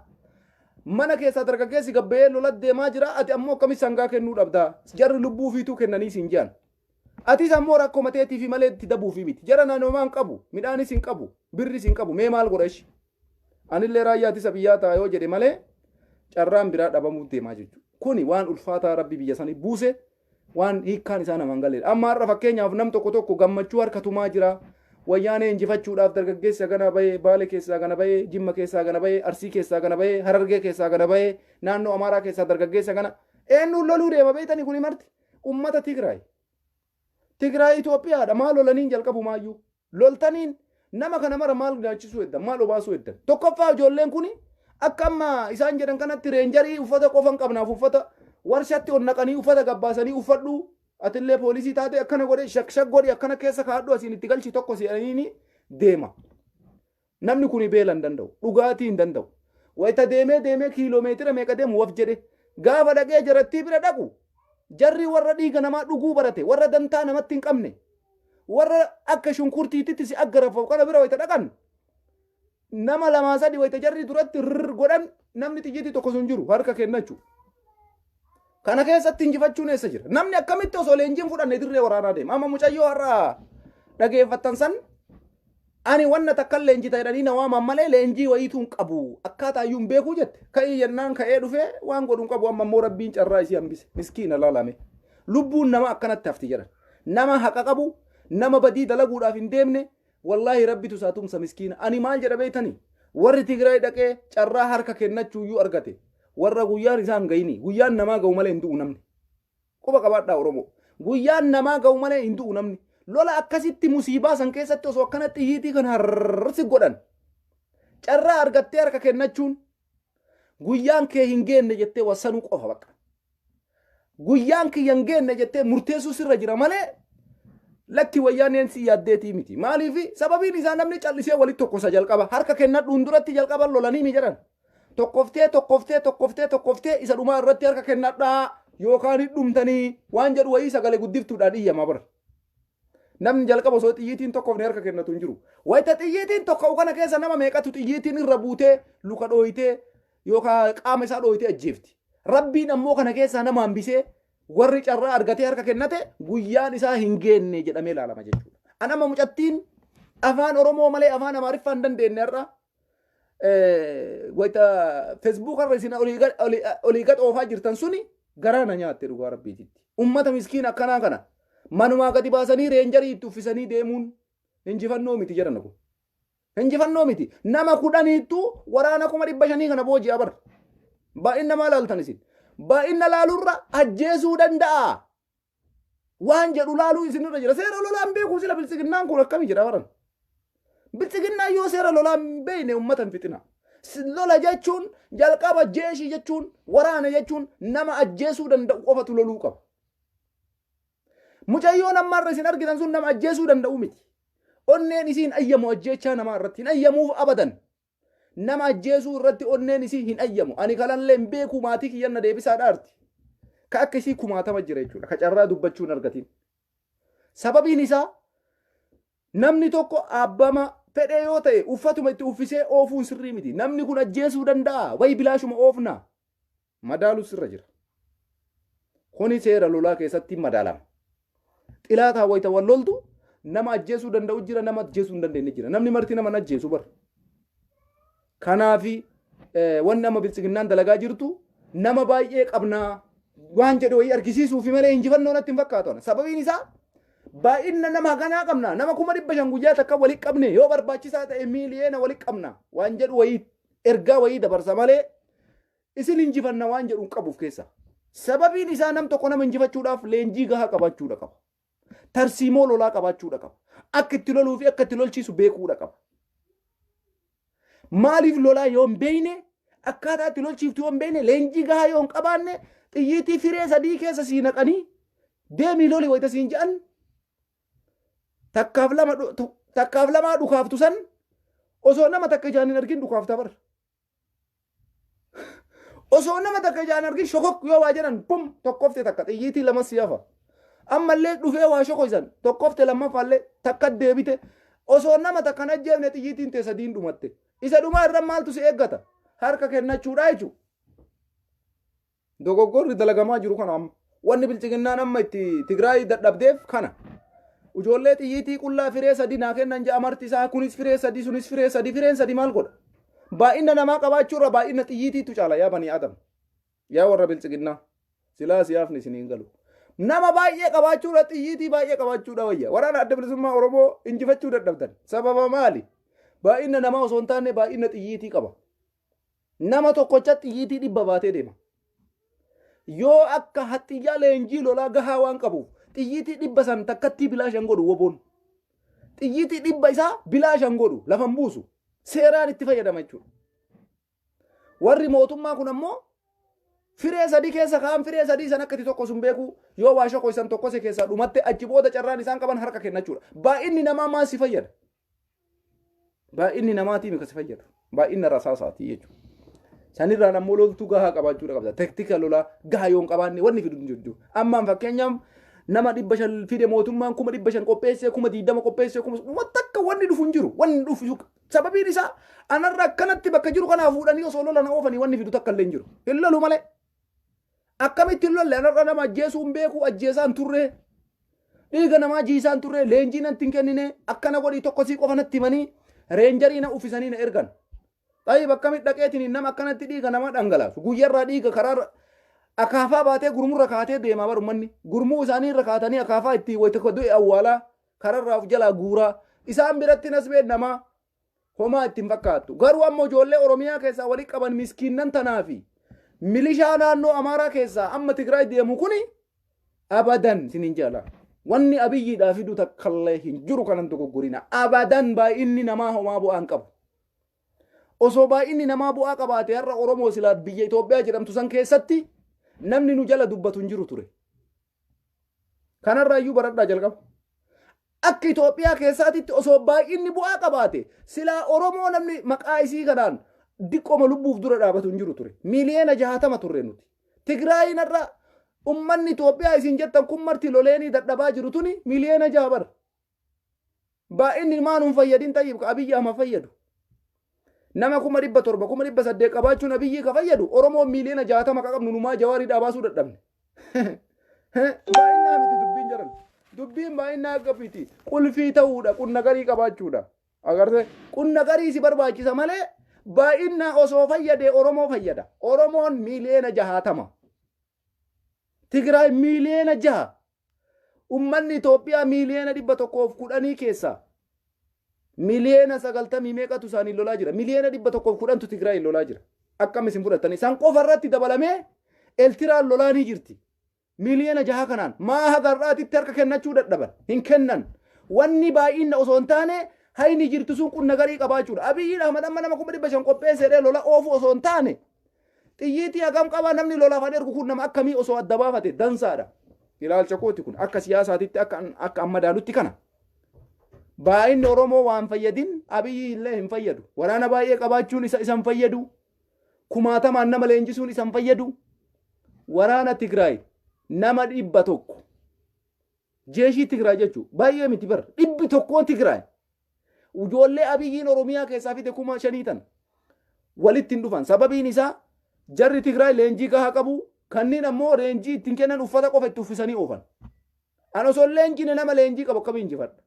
mana keessaa dargaggeessi gabba'ee lola deemaa jira, ati ammoo akkamitti sangaa kennuu dhabda? Jarri lubbuu fiituu kennanii siin jedhan. Atis ammoo rakkoo mateetiifi malee itti dabuufi miti. Jara naannoomaa hin qabu, midhaanis hin qabu, birris hin qabu. Mee maal godha ishi? Anillee raayyaa ittisa biyyaa ta'a yoo jedhe malee carraan biraa dhabamuu deemaa jechuudha. Kuni waan ulfaataa Rabbi biyya sanii buuse, waan hiikkaan isaa namaan galeedha. Amma har'a fakkeenyaaf nam tokko tokko gammachuu harka tumaa jira. Wayyaanee injifachuudhaaf dargaggeessi hagana bahee, Baale keessaa gana bahee, Jimma keessaa gana bahee, Arsii keessaa gana bahee, Harargee keessaa gana bahee, naannoo Amaaraa keessaa dargaggeessa gana. Eenyuun loluu deema beektanii kuni marti? Ummata Tigraay. Tigraay Itoophiyaadha. Maal lolaniin jalqabumaayyuu? Loltaniin nama kana mara maal nyaachisuu heddan? Maal obaasuu heddan? Tokkoffaa ijoolleen kuni akka amma isaan jedhan kanatti reenjarii uffata qofa hin qabnaaf uffata warshatti ol naqanii uffata gabbaasanii uffadhuu. Atillee poolisii taate akkana godhe shakshak godhi akkana keessa kaadhu asiin itti galchi tokko si'aniini deema. Namni kun beela hin danda'u. Dhugaatii hin danda'u. Wayita deemee deemee kiiloomeetira meeqa deemu waf jedhe gaafa dhaqee jarattii bira dhaqu jarri warra dhiiga namaa dhuguu barate, warra dantaa namatti hin qabne, warra akka shunkurtiititti si aggarafamu kana bira wayita dhaqan, nama lamaa sadi wayita jarri duratti rrr godhan, namni xiyyiitii tokko sun jiru harka kennachu. Kana keessatti injifachuun eessa jira? Namni akkamitti osoo leenjiin fudhanne dirree waraanaa deema? Amma mucayyoo har'a dhageeffattan san, ani wanna takkan leenjita jedhanii na waaman malee leenjii wayiituu hin qabu. Akkaataa iyyuu hin beekuu jette. Ka'ii jennaan ka'ee dhufee waan godhu hin qabu. Amma immoo Rabbiin carraa isii hambise. Miskiina laalame. Lubbuun nama akkanatti hafti jedhan. Nama haqa qabu, nama badii dalaguudhaaf hin deemne, wallaahi Rabbitu isaa tumsa miskiina. Ani maal jedha beektanii? Warri Tigraay dhaqee carraa harka kennachuuyyuu argate. Warra guyyaan isaa hin ga'ini. Guyyaan namaa ga'u malee hin du'u namni. Quba qabaadhaa Oromoo. Guyyaan namaa ga'u malee hin du'u namni. Lola akkasitti musiibaa san keessatti osoo akkana xiyyiitii kan harrsi godhan. Carraa argattee harka kennachuun guyyaan kee hin geenne jettee wassanuu qofa bakka. Guyyaan kiyya hin geenne jettee murteessuu sirra jira malee lakki wayyaaneen si yaaddeetii miti. Maaliif? Sababiin isaa namni callisee walitti tokkosa jalqaba. Harka kennadhuun duratti jalqaba lolanii mi jedhan. Tokkoftee tokkoftee tokkoftee tokkoftee isa dhumaa irratti harka kennadhaa yookaan hin dhumtanii waan jedhu wayii sagalee guddiftuudhaan iyyama bara. Namni jalqaba osoo xiyyiitiin tokkofne harka kennatu hin jiru. Wayita xiyyiitiin tokko kana keessa nama meeqatu xiyyiitiin irra buutee luka dhooyitee yookaan qaama isaa dhooyitee ajjeefti. Rabbiin ammoo kana keessaa nama hambisee warri carraa argatee harka kennate guyyaan isaa hin geenne jedhamee ilaalama jechuudha. An amma mucattiin afaan Oromoo malee afaan Amaariffaa hin dandeenye har'a wayita Feesbuuk irra isin olii gad oofaa jirtan suni garaa na nyaatte dhugaa Rabbiititti. Ummata miskiin akkanaa kana manumaa gadi baasanii reenjarii itti uffisanii deemuun injifannoo miti jedhan kun. Injifannoo miti. Nama 10ttu waraana 500,000 kana booji'a bara. Baay'ina maal laaltan isin? Baay'ina laalurra ajjeesuu danda'a. Waan jedhu laaluu isinirra jira. Seera lolaan beekuu sila biltsiginnaan kun akkami jedha baran. Biltsiginnaan yoo seera lolaan hin beekne uummata hin fixina. Lola jechuun jalqaba jeeshii jechuun waraana jechuun nama ajjeesuu danda'u qofatu loluu qaba. Mucayyoon ammaarra isin argitan sun nama ajjeesuu danda'u miti. Onneen isii hin ayyamu ajjeechaa namaa irratti hin ayyamuuf abadan. Nama ajjeesuu irratti onneen isii hin ayyamu. Ani kanallee hin beeku, maatii kiyyan na deebisaa dhaarti. Ka akka isii kumaatama jira jechuudha. Ka carraa dubbachuu hin argatin. Sababiin isaa namni tokko abbama fedhee yoo ta'e uffatuma itti uffisee oofuun sirrii miti. Namni kun ajjeesuu danda'a. Wayi bilaashuma oofna. Madaalu sirra jira. Kuni seera lolaa keessatti madaalama. Xilaataa wayita wal loltu nama ajjeesuu danda'u jira, nama ajjeesuu hin dandeenye jira. Namni marti nama hin ajjeesu bara. Kanaafi wanni amma biltsiginnaan dalagaa jirtu nama baay'ee qabnaa waan jedhu wayii argisiisuufi malee injifannoo natti hin fakkaatu. Sababiin isaa baay'ina nama haganaa qabna, nama 500,000 guyyaa takka walitti qabne, yoo barbaachisaa ta'e miiliyoona walitti qabna waan jedhu wayii ergaa wayii dabarsa malee isin injifanna waan jedhu hin qabuuf keessa. Sababiin isaa nam tokko nama injifachuudhaaf leenjii gahaa qabaachuudha qaba. Tarsiimoo lolaa qabaachuudha qaba. Akka itti loluu fi akka itti lolchiisu beekuudha qaba. Maaliif lolaa yoo hin beekne, akkaataa itti lolchiiftu yoo hin beekne, leenjii gahaa yoo hin qabaanne, xiyyiitii firee sadii keessa sii naqanii deemii loli wayita siin jedhan, takkaaf lama takkaaf lamaa dhukaaftu san osoo nama takka ijaan hin argin dhukaafta bara. Osoo nama takka ijaan argin shokok yoo waa jedhan, pum, tokkofte takka, xiyyiitii lama si hafa. Ammallee dhufee waa shokoysan, tokkofte, lammaffaallee takka deebite, osoo nama takka hin ajjeefne xiyyiitiin tee sadiin dhumatte. Isa dhumaa irra maaltu si eeggata? Harka kennachuudha jechuudha. Dogoggorri dalagamaa jiru kana amma. Wanni bilchiginnaan amma itti Tigraay dadhabdeef kana. Ijoollee xiyyiitii qullaa firee sadii naa kennan ja'a marti isaa, kunis firee sadii, sunis firee sadii, fireen sadii maal godha? Baay'ina namaa qabaachuu irra baay'ina xiyyiitiitu caala yaa banii Adam. Yaa warra bilchiginnaa. Silaa siyaafni isin hin galu. Nama baay'ee qabaachuu irra xiyyiitii baay'ee qabaachuudha wayya. Waraana Adda Bilisummaa Oromoo injifachuu dadhabdan. Sababa maali? Baay'ina namaa osoo hin taane baay'ina xiyyiitii qaba. Nama tokkocha xiyyiitii 100 baatee deema. Yoo akka haxxiyyaa leenjii lolaa gahaa waan qabuuf xiyyiitii 100 san takkattii bilaashan godhu woboon. Xiyyiitii 100 isaa bilaashan godhu, lafan buusu. Seeraan itti fayyadama jechuudha. Warri mootummaa kun ammoo Firee sadii keessa ka'an, firee sadii san akka itti tokko sun beeku yoo waa shoko isan tokkose keessaa dhumatte, achi booda carraan isaan qaban harka kennachuudha. Baay'inni namaa maal si fayyada? Baay'inni namaatii mika si fayyadu. Baay'inna rasaasaati jechuudha. Sanirraan ammoo loltuu gahaa qabaachuudha qabda. Tektika lolaa gahaa yoo hin qabaanne wanni fidu hin jiru. Ammaan fakkeenyaaf nama 500 fide, mootummaan 500,000 qopheessee, 20,000 qopheessee, kuma wanta akka wanni dhufu hin jiru. Wanni dhufu sababiin isaa anarra akkanatti bakka jiru kanaa fuudhanii osoo lola na oofanii wanni fidu takka illee hin jiru. Hin lolu malee. Akkamitti hin lolle? Anarra nama ajjeesuu hin beeku, ajjeesaan turre. Dhiiga namaa jiisaan turre, leenjii natti hin kennine, akkana godhii tokkosii qofa natti himanii reenjarii na uffisanii na ergan. Xayyib, akkamitti dhaqeetiin nama akkanatti dhiiga nama dhangalaasu? Guyyarraa dhiiga karaa akaafaa baatee gurmurra kaatee deemaa bar ummanni. Gurmuu isaanii irra kaatanii akaafaa itti wayita du'e awwaalaa kararraa of jalaa guuraa. Isaan biratti nasbeen namaa homaa ittiin fakkaattu. Garuu ammoo ijoollee Oromiyaa keessaa walii qaban miskiinnan tanaa fi milishaa naannoo Amaaraa keessaa amma Tigraay deemu kuni abadan sinin jaala. Wanni Abiyyiidhaa fidu takkallee hin jiru, kanan dogoggorina. Abadan baay'inni namaa homaa bu'aa hin qabu. Osoo baay'inni namaa bu'aa qabaate har'a Oromoo silaa biyya Itoophiyaa jedhamtu san keessatti namni nu jala dubbatu hin jiru ture. Kanarraa iyyuu baradhaa jalqaba. Akka Itoophiyaa keessaatitti osoo baay'inni bu'aa qabaate silaa Oromoo namni maqaa isii kanaan diqqoma lubbuuf dura dhaabatu hin jiru ture. Miiliyoona 60 turre nuti. Tigraayin har'a ummanni Itoophiyaa isin jettan kun marti loleenii dadhabaa jiru tuni miiliyoona 6 bara. Baay'inni maa nuun fayyadin? Tayyib, ka Abiyyi Ahmad fayyadu. Nama 700,000, 800,000 qabaachuun Abiyyi ka fayyadu, Oromoon miiliyoona 60 ka qabnu numaa Jawaarii dhaabaasuu dadhabne. Baay'inaa miti dubbiin jaran. Dubbiin baay'inaa akka miti. Qulfii ta'uudha, qunna garii qabaachuudha. Agartee, qunna garii si barbaachisa malee baay'inaa osoo fayyadee Oromoo fayyada. Oromoon miiliyoona 60. Tigraay miiliyoona 6. Ummanni Itoophiyaa miiliyoona 110 keessaa miiliyoona 90 meeqatu isaanii lolaa jira. Miiliyoona 110tu Tigraay lolaa jira. Akkam isin fudhattanii? San qofa irratti dabalamee Eltiraan lolaa ni jirti. Miiliyoona 6 kanaan maa haga har'aatitti harka kennachuu dadhaban? Hin kennan. Wanni baay'inna osoo hin taane hayni jirtu sun qunna garii qabaachuudha. Abiyyiin Ahmad amma nama 500,000 qopheesseedhee lola oofu osoo hin taane xiyyiitii hagam qaba, namni lolaaf an ergu kun nama akkamii osoo adda baafate dansaadha. Ilaalcha kooti kun akka siyaasaatitti akka amma daalutti kana. Baay'inni Oromoo waan fayyadin, Abiyyi illee hin fayyadu. Waraana baay'ee qabaachuun isa isan fayyadu. Kumaatamaan nama leenjisuun isan fayyadu. Waraana Tigraay nama 100. Jeeshii Tigraay jechuun baay'ee miti bar, 100 Tigraay. Ijoollee Abiyyiin Oromiyaa keessaa fide 5,000 tan walitti hin dhufan. Sababiin isaa jarri Tigraay leenjii gahaa qabu, kanneen ammoo leenjii ittiin kennan uffata qofa itti uffisanii oofan. An osoo leenjine nama leenjii qabu akkamiin injifadha?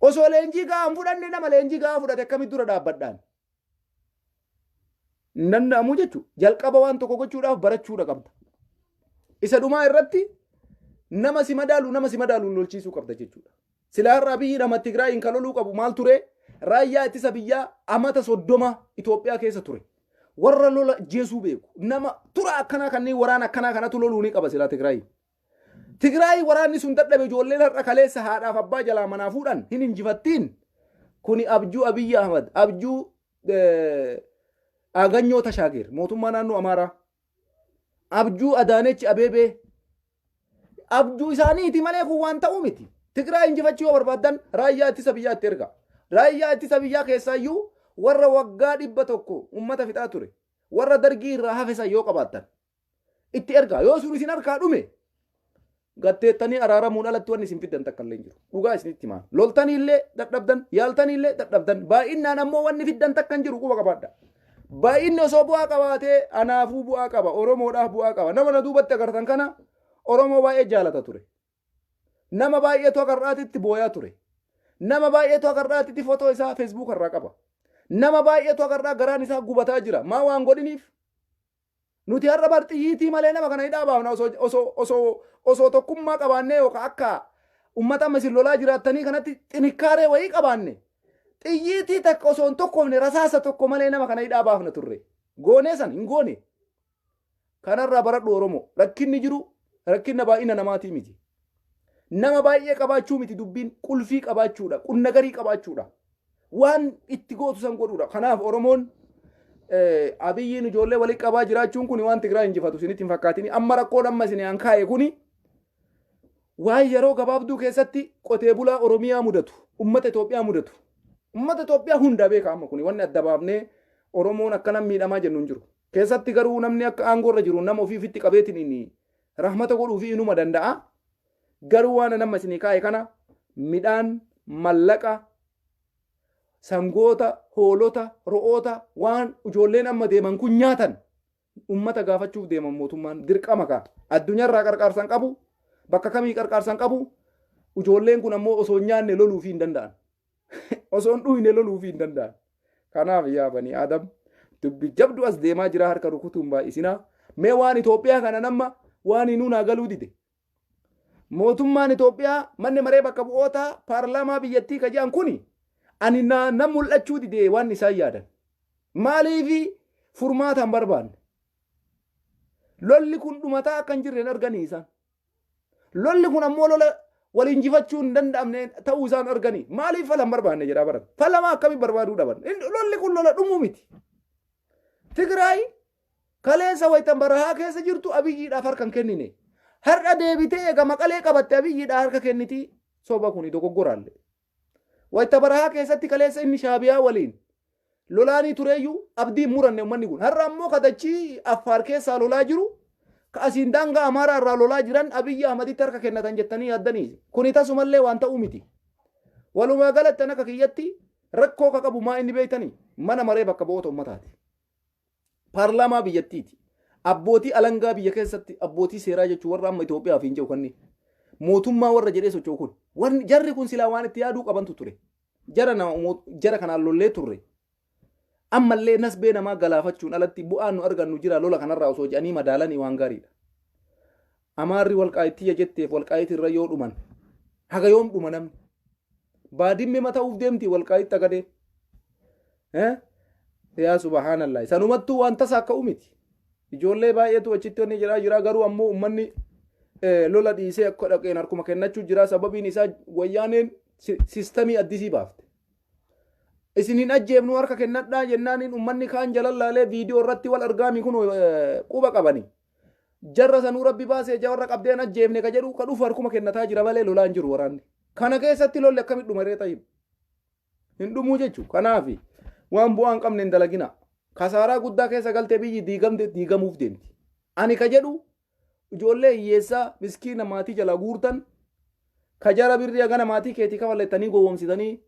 Osoo leenjii gahaa hin fudhanne nama leenjii gahaa fudhate akkamitti dura dhaabbadhaan? Hin danda'amu jechuudha. Jalqaba waan tokko gochuudhaaf barachuudha qabda. Isa dhumaa irratti nama si madaalu lolchiisuu qabda jechuudha. Silaa har'a Abiyyi nama Tigraayin kan loluu qabu maal ture? Raayyaa ittisa biyyaa amata 30 Itoophiyaa keessa ture. Warra lola jeesuu beeku. Nama tura akkanaa kanneen waraana akkanaa kanatu loluu ni qaba silaa Tigraayin. Tigraay waraanni sun dadhabe, ijoolleen har'a kaleessa haadhaaf abbaa jalaa manaa fuudhan hin injifattiin. Kuni abjuu Abiyyi Ahmad, abjuu Aganyoo Tashaageer, mootummaa naannoo Amaaraa. Abjuu Adaanechi Abeebee. Abjuu isaaniiti malee kun waan ta'u miti. Tigraay injifachuu yoo barbaaddan raayyaa ittisa biyyaa itti erga. Raayyaa ittisa biyyaa keessaayyuu warra waggaa 100 uummata fixaa ture. Warra Dargii irraa hafe san yoo qabaattan itti ergaa. Yoo sun isin harkaa dhume, gatteettanii araaramuun alatti wanni isin fiddan takka illee hin jiru. Dhugaa isinitti himaa. Loltanii illee dadhabdan, yaaltanii illee dadhabdan. Baay'inaan ammoo wanni fiddan takka hin jiru, quba qabaadha. Baay'inni osoo bu'aa qabaatee anaafuu bu'aa qaba. Oromoodhaaf bu'aa qaba. Nama na duubatti agartan kana Oromoo baay'ee jaalata ture. Nama baay'eetu haga har'aatitti booyaa ture. Nama baay'eetu haga har'aatitti footoo isaa Facebook irraa qaba. Nama baay'eetu haga har'aa garaan isaa gubataa jira. Maa waan godhiniif? Nuti har'a bar xiyyiitii malee nama kana hidhaa baafna osoo tokkummaa qabaannee yookaan akka uummata amma isin lolaa jiraattanii kanatti xinikkaaree wayii qabaanne, xiyyiitii takka osoo hin tokkoofne, rasaasa tokko malee nama kana hidhaa baafna turre. Goonee san hin goone. Kanarraa baradhu Oromoo. Rakkinni jiru rakkina baay'ina namaatii miti. Nama baay'ee qabaachuu miti dubbiin, qulfii qabaachuudha. Qunna garii qabaachuudha. Waan itti gootu san godhuudha. Kanaaf Oromoon Abiyyiin ijoollee walii qabaa jiraachuun kun waan Tigraay injifatu isinitti hin fakkaatini. Amma rakkoon amma isin an kaa'e kuni waan yeroo gabaabduu keessatti qotee bulaa Oromiyaa mudatu, ummata Itoophiyaa mudatu. Ummata Itoophiyaa hunda beeka amma kuni wanni adda baafnee Oromoon akkana miidhamaa jennu hin jiru. Keessatti garuu namni akka aangoo irra jiru nama ofii ofitti qabeetiin inni rahmata godhuu fi inuma danda'a. Garuu waan nama isinii kaa'e kana midhaan, mallaqa, sangoota, hoolota, ro'oota waan ijoolleen amma deeman kun nyaatan ummata gaafachuuf deeman mootummaan dirqama kaa. Addunyaarraa qarqaarsan qabu, bakka kamii qarqaarsan qabu, ijoolleen kun ammoo osoo hin nyaanne loluufii hin danda'an. Osoo hin dhuyne loluufii hin danda'an. Kanaaf yaa banii Adam dubbi jabdu as deemaa jira harka rukutuun baay'isinaa. Mee waan Itoophiyaa kana nama waan hinuu naa galuu dide. Mootummaan Itoophiyaa manni maree bakka bu'ootaa paarlaamaa biyyattii ka jedhan kuni ani na na mul'achuu dide waan isaan yaadan. Maaliifi furmaata hin barbaanne? Lolli kun dhumataa akka hin jirre hin arganii isaan. Lolli kun ammoo lola wal injifachuu hin danda'amne ta'uu isaan arganii. Maaliif fala hin barbaanne jedhaa baran. Falamaa akkamii barbaaduu dhaban? Lolli kun lola dhumuu miti. Tigraay Kaleessa wayita barahaa keessa jirtu Abiyyiidhaaf harka hin kennine. Har'a deebitee eega Maqalee qabatte Abiyyiidhaa harka kenniti. Soba kuni dogoggoraalle. Wayita barahaa keessatti kaleessa inni Shaabiyaa waliin lolaanii tureeyyuu abdii hin muranne uummanni kun. Har'a ammoo kadachii Affaar keessaa lolaa jiru ka asiin daangaa Amaaraa irraa lolaa jiran Abiyyi Ahmaditti harka kennatan jettanii yaaddanii. Kuni tasumallee waan ta'uu miti. Walumaa galatti akka kiyyatti rakkoo ka qabu maa inni beektanii mana maree bakka bu'oota uummataati. Paarlaamaa biyyattiiti. Abbootii alangaa biyya keessatti abbootii seeraa jechuun warra amma Itoophiyaaf hin jedhu kanneen mootummaa warra jedhee socho'u kun warri jarri kun silaa waan itti yaaduu qabantu ture. Jara nama jara kanaan lollee turre. Ammallee nasbee namaa galaafachuun alatti bu'aan nu argannu jira lola kanarraa osoo jedhanii madaalanii waan gaariidha. Amaarri walqaayitiyya jetteef walqaayitii irra yoo dhuman haga yoom dhuma namni? Baadimme mata'uuf deemti walqaayitti agadee. Yaa subhaanallah. Sanumattuu waan tasa akka miti. Ijoollee baay'eetu achitti wanni jiraa jira garuu ammoo uummanni lola dhiisee akka dhaqeen harkuma kennachuu jira sababiin isaa wayyaaneen sistamii addisii baafte. Isin hin ajjeefnu harka kennadhaa jennaaniin uummanni kaan jalallaalee viidiyoo irratti wal argaami kun quba qabani. Jarra sanuu rabbi baasee warra qabdeen ajjeefne ka jedhu ka dhufu harkuma kennataa jira malee lolaan jiru waraanni. Kana keessatti lolli akkamitti dhuma ree tayyib. Hin dhumuu jechuudha. Kanaaf waan bu'aa hin qabne hin dalagina. Kasaaraa guddaa keessa galtee biyyi diigamte diigamuuf deemti. Ani ka jedhu ijoollee hiyyeessaa miskiina maatii jalaa guurtan ka jara birrii hagana maatii keetii kafalettanii gowwoomsitanii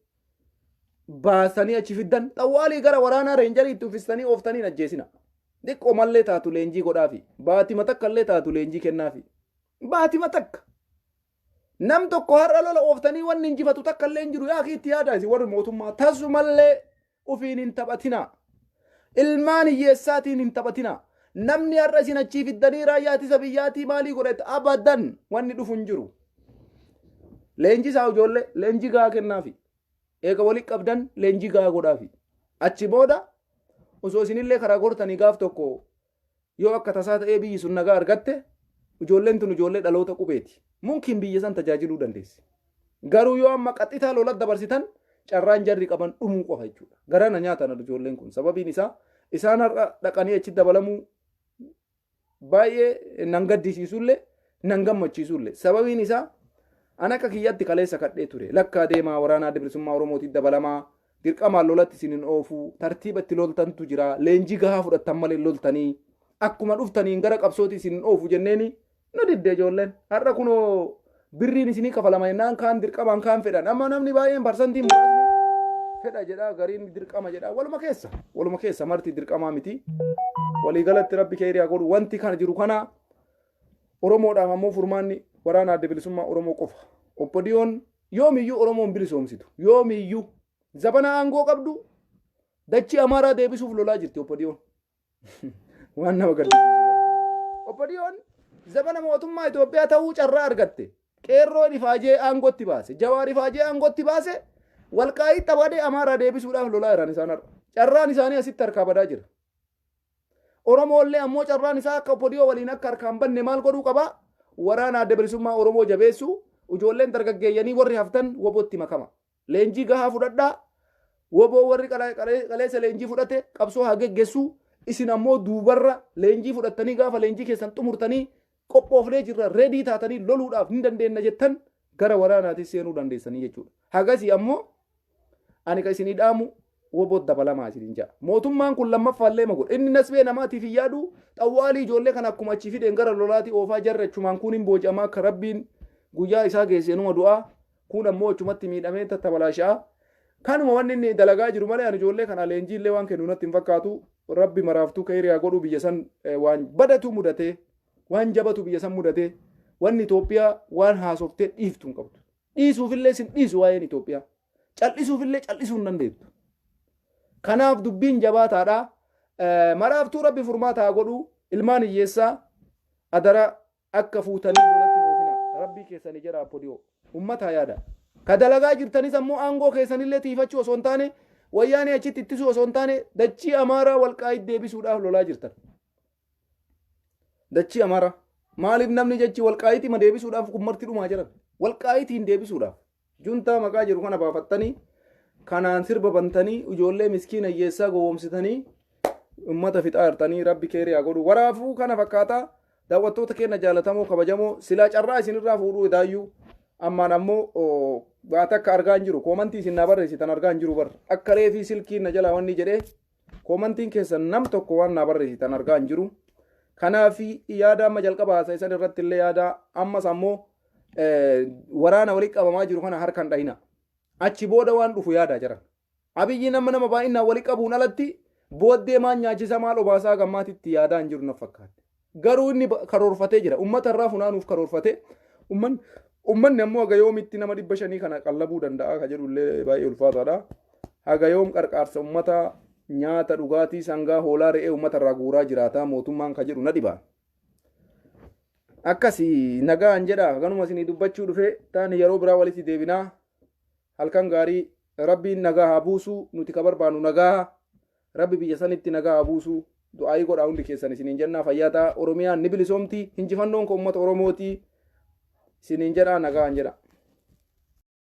baasanii achi fiddan xawwaalii gara waraanaa reenjarii itti uffistanii ooftanii hin ajjeesina. Xiqqoo mallee taatu leenjii godhaafi. Baatima takka illee taatu leenjii kennaafi. Baatima takka. Nam tokko har'a lola ooftanii wanni injifatu takka illee hin jiru. Yaa itti yaadaa isin warri mootummaa tasumallee ufiin hin taphatinaa. Ilmaan hiyyeessaatiin hin taphatinaa. Namni har'a isin achii fiddanii raayyaa ittisa biyyaatii maalii godhate abadan wanni dhufu hin jiru. Leenji isaa ijoollee leenjii gahaa kennaafi. Eega walitti qabdan leenjii gahaa godhaafi. Achi booda osoo isinillee karaa gortanii gaaf tokko yoo akka tasaa ta'ee biyyi sun nagaa argatte ijoolleen tun ijoollee dhaloota qubeeti. Mumkin biyya san tajaajiluu dandeessi. Garuu yoo amma qaxxitaa lola dabarsitan carraan jarri qaban dhumuu qofa jechuudha. Garana nyaatan ijoolleen kun sababiin isaa isaan har'a dhaqanii achi dabalamuu baay'ee nan gaddisiisullee nan gammachiisullee sababiin isaa an akka kiyyatti kaleessa kadhee ture lakkaa deemaa waraanaa adda bilisummaa Oromootiin dabalamaa dirqamaan lolatti isin hin oofuu tartiiba itti loltantu jira leenjii gahaa fudhattan malee loltanii akkuma dhuftaniin gara qabsooti isin hin oofu jenneeni nu didde ijoolleen har'a kunoo birriin isinii kafalama jennaan kaan dirqamaan kaan fedhan amma namni baay'een parsantiin muraasni fedha jedha gariin dirqama jedha waluma keessa waluma keessa marti dirqamaa miti waliigalatti rabbi keerii haa godhu wanti kana jiru kana Oromoodhaaf ammoo furmaanni waraana adda bilisummaa Oromoo qofa. Obbo Diyoon yoomiyyuu Oromoon bilisoomsitu yoomiyyuu zabana aangoo qabdu dachii Amaaraa deebisuuf lolaa jirti Obbo Diyoon. Waan nama gaddisiisu. Obbo Diyoon zabana mootummaa Itoophiyaa ta'uu carraa argatte. Qeerroon ifaajee aangootti baase. Jawaar ifaajee aangootti baase. Walqaayii xabadee Amaaraa deebisuudhaaf lolaa jiran isaan har'a. Carraan isaanii asitti harkaa badaa jira. Oromoollee ammoo carraan isaa akka Obbo Diyoo waliin akka harkaan banne maal godhuu qaba? Waraana adda bilisummaa Oromoo jabeessuu ijoolleen dargaggeeyyanii warri haftan wobotti makama. Leenjii gahaa fudhadhaa. Woboo warri qaleessa leenjii fudhate qabsoo haa geggeessuu, isin ammoo duubarra leenjii fudhattanii gaafa leenjii keessan xumurtanii qophoofnee jirra, ready taatanii loluudhaaf hin dandeenya jettan gara waraanaatis seenuu dandeessanii jechuudha. Hagasii ammoo ani ka isinii dhaamu woboo dabalamaa isiniin jedha. Mootummaan kun lammaffaallee ma godha. Inni nasbee namaatiif hin yaadu, xawwaalii ijoollee kana akkuma achii fideen gara lolaatii oofaa jarra achumaan kun hin booji'amaa, akka rabbiin guyyaa isaa geesseenuma du'aa, kun ammoo achumatti miidhamee tattabalaasha'a. Kanuma wanni inni dalagaa jiru malee ani ijoollee kana leenjii illee waan kennu natti hin fakkaatu. Rabbi maraaftuu ka'eeriyaa godhuu, biyya san waan badatu mudatee, waan jabatu biyya san mudatee, wanni Itoophiyaa waan haasoftee dhiiftu hin qabdu. Dhiisuufillee sin dhiisu waa'een Itoophiyaa. Cal'isuufillee cal'isuu hin dandeettu. Kanaaf dubbiin jabaataadha. Maraaftuu rabbi furmaata haa godhu, ilmaan hiyyeessaa adara akka fuutanii lolatti hin oofina. Rabbii keessanii jedha Appodiyoo. Ummata yaada. Ka dalagaa jirtanis ammoo aangoo keessanillee tiifachuu osoo hin taane, wayyaanee achitti ittisuu osoo hin taane, dachii Amaaraa Walqaayit deebisuudhaaf lolaa jirtan. Dachii Amaaraa. Maaliif namni jechi Walqaayitii ma deebisuudhaaf kun marti dhumaa jiran? Walqaayitiin deebisuudhaaf. Juntaa maqaa jiru kana baafattanii kanaan sirba bantanii ijoollee miskiina hiyyeessaa gowwoomsitanii ummata fixaa jirtanii, rabbi keeriyaa godhu. Waraafuu kana fakkaataa, daawwattoota keenya jaalatamoo kabajamoo, silaa carraa isinirraa fuudhuu idaayyuu ammaan ammoo waa takka argaa hin jiru. Koomantii isin naa barreessitan argaa hin jiru bar. Akka reefii silkiin na jalaa wanni jedhee koomantiin keessan nam tokko waan naa barreessitan argaa hin jiru. Kanaaf yaada amma jalqaba haasa'e irratti illee yaada ammas ammoo waraana walitti qabamaa jiru kana harkaan dhahina. Achi booda waan dhufu yaada jiran. Abiyyi nama nama baay'inaan walitti qabuun alatti booddee maal nyaachisa, maal obaasaa gammaatitti yaadaa hin jiru na fakkaate. Garuu inni karoorfatee jira. Uummata irraa funaanuuf karoorfatee, uummanni ammoo haga yoomitti nama 500 kana qallabuu danda'a ka jedhu illee baay'ee ulfaataadha. Haga yoom qarqaarsa uummata nyaata, dhugaatii, sangaa, hoolaa, re'ee uummata irraa guuraa jiraata mootummaan ka jedhu na dhiba. Akkasii nagaan jedha, ganuma isinii dubbachuu dhufe taani, yeroo biraa walitti deebinaa. Halkan gaarii, rabbiin nagaa haa buusu, nuti ka barbaannu nagaa, rabbi biyya sanitti nagaa haa buusu, du'aayii godhaa hundi keessan isiniin jennaa, fayyaa ta'a. Oromiyaan ni bilisoomti, injifannoon kan uummata Oromooti isiniin jedha, nagaan jedha.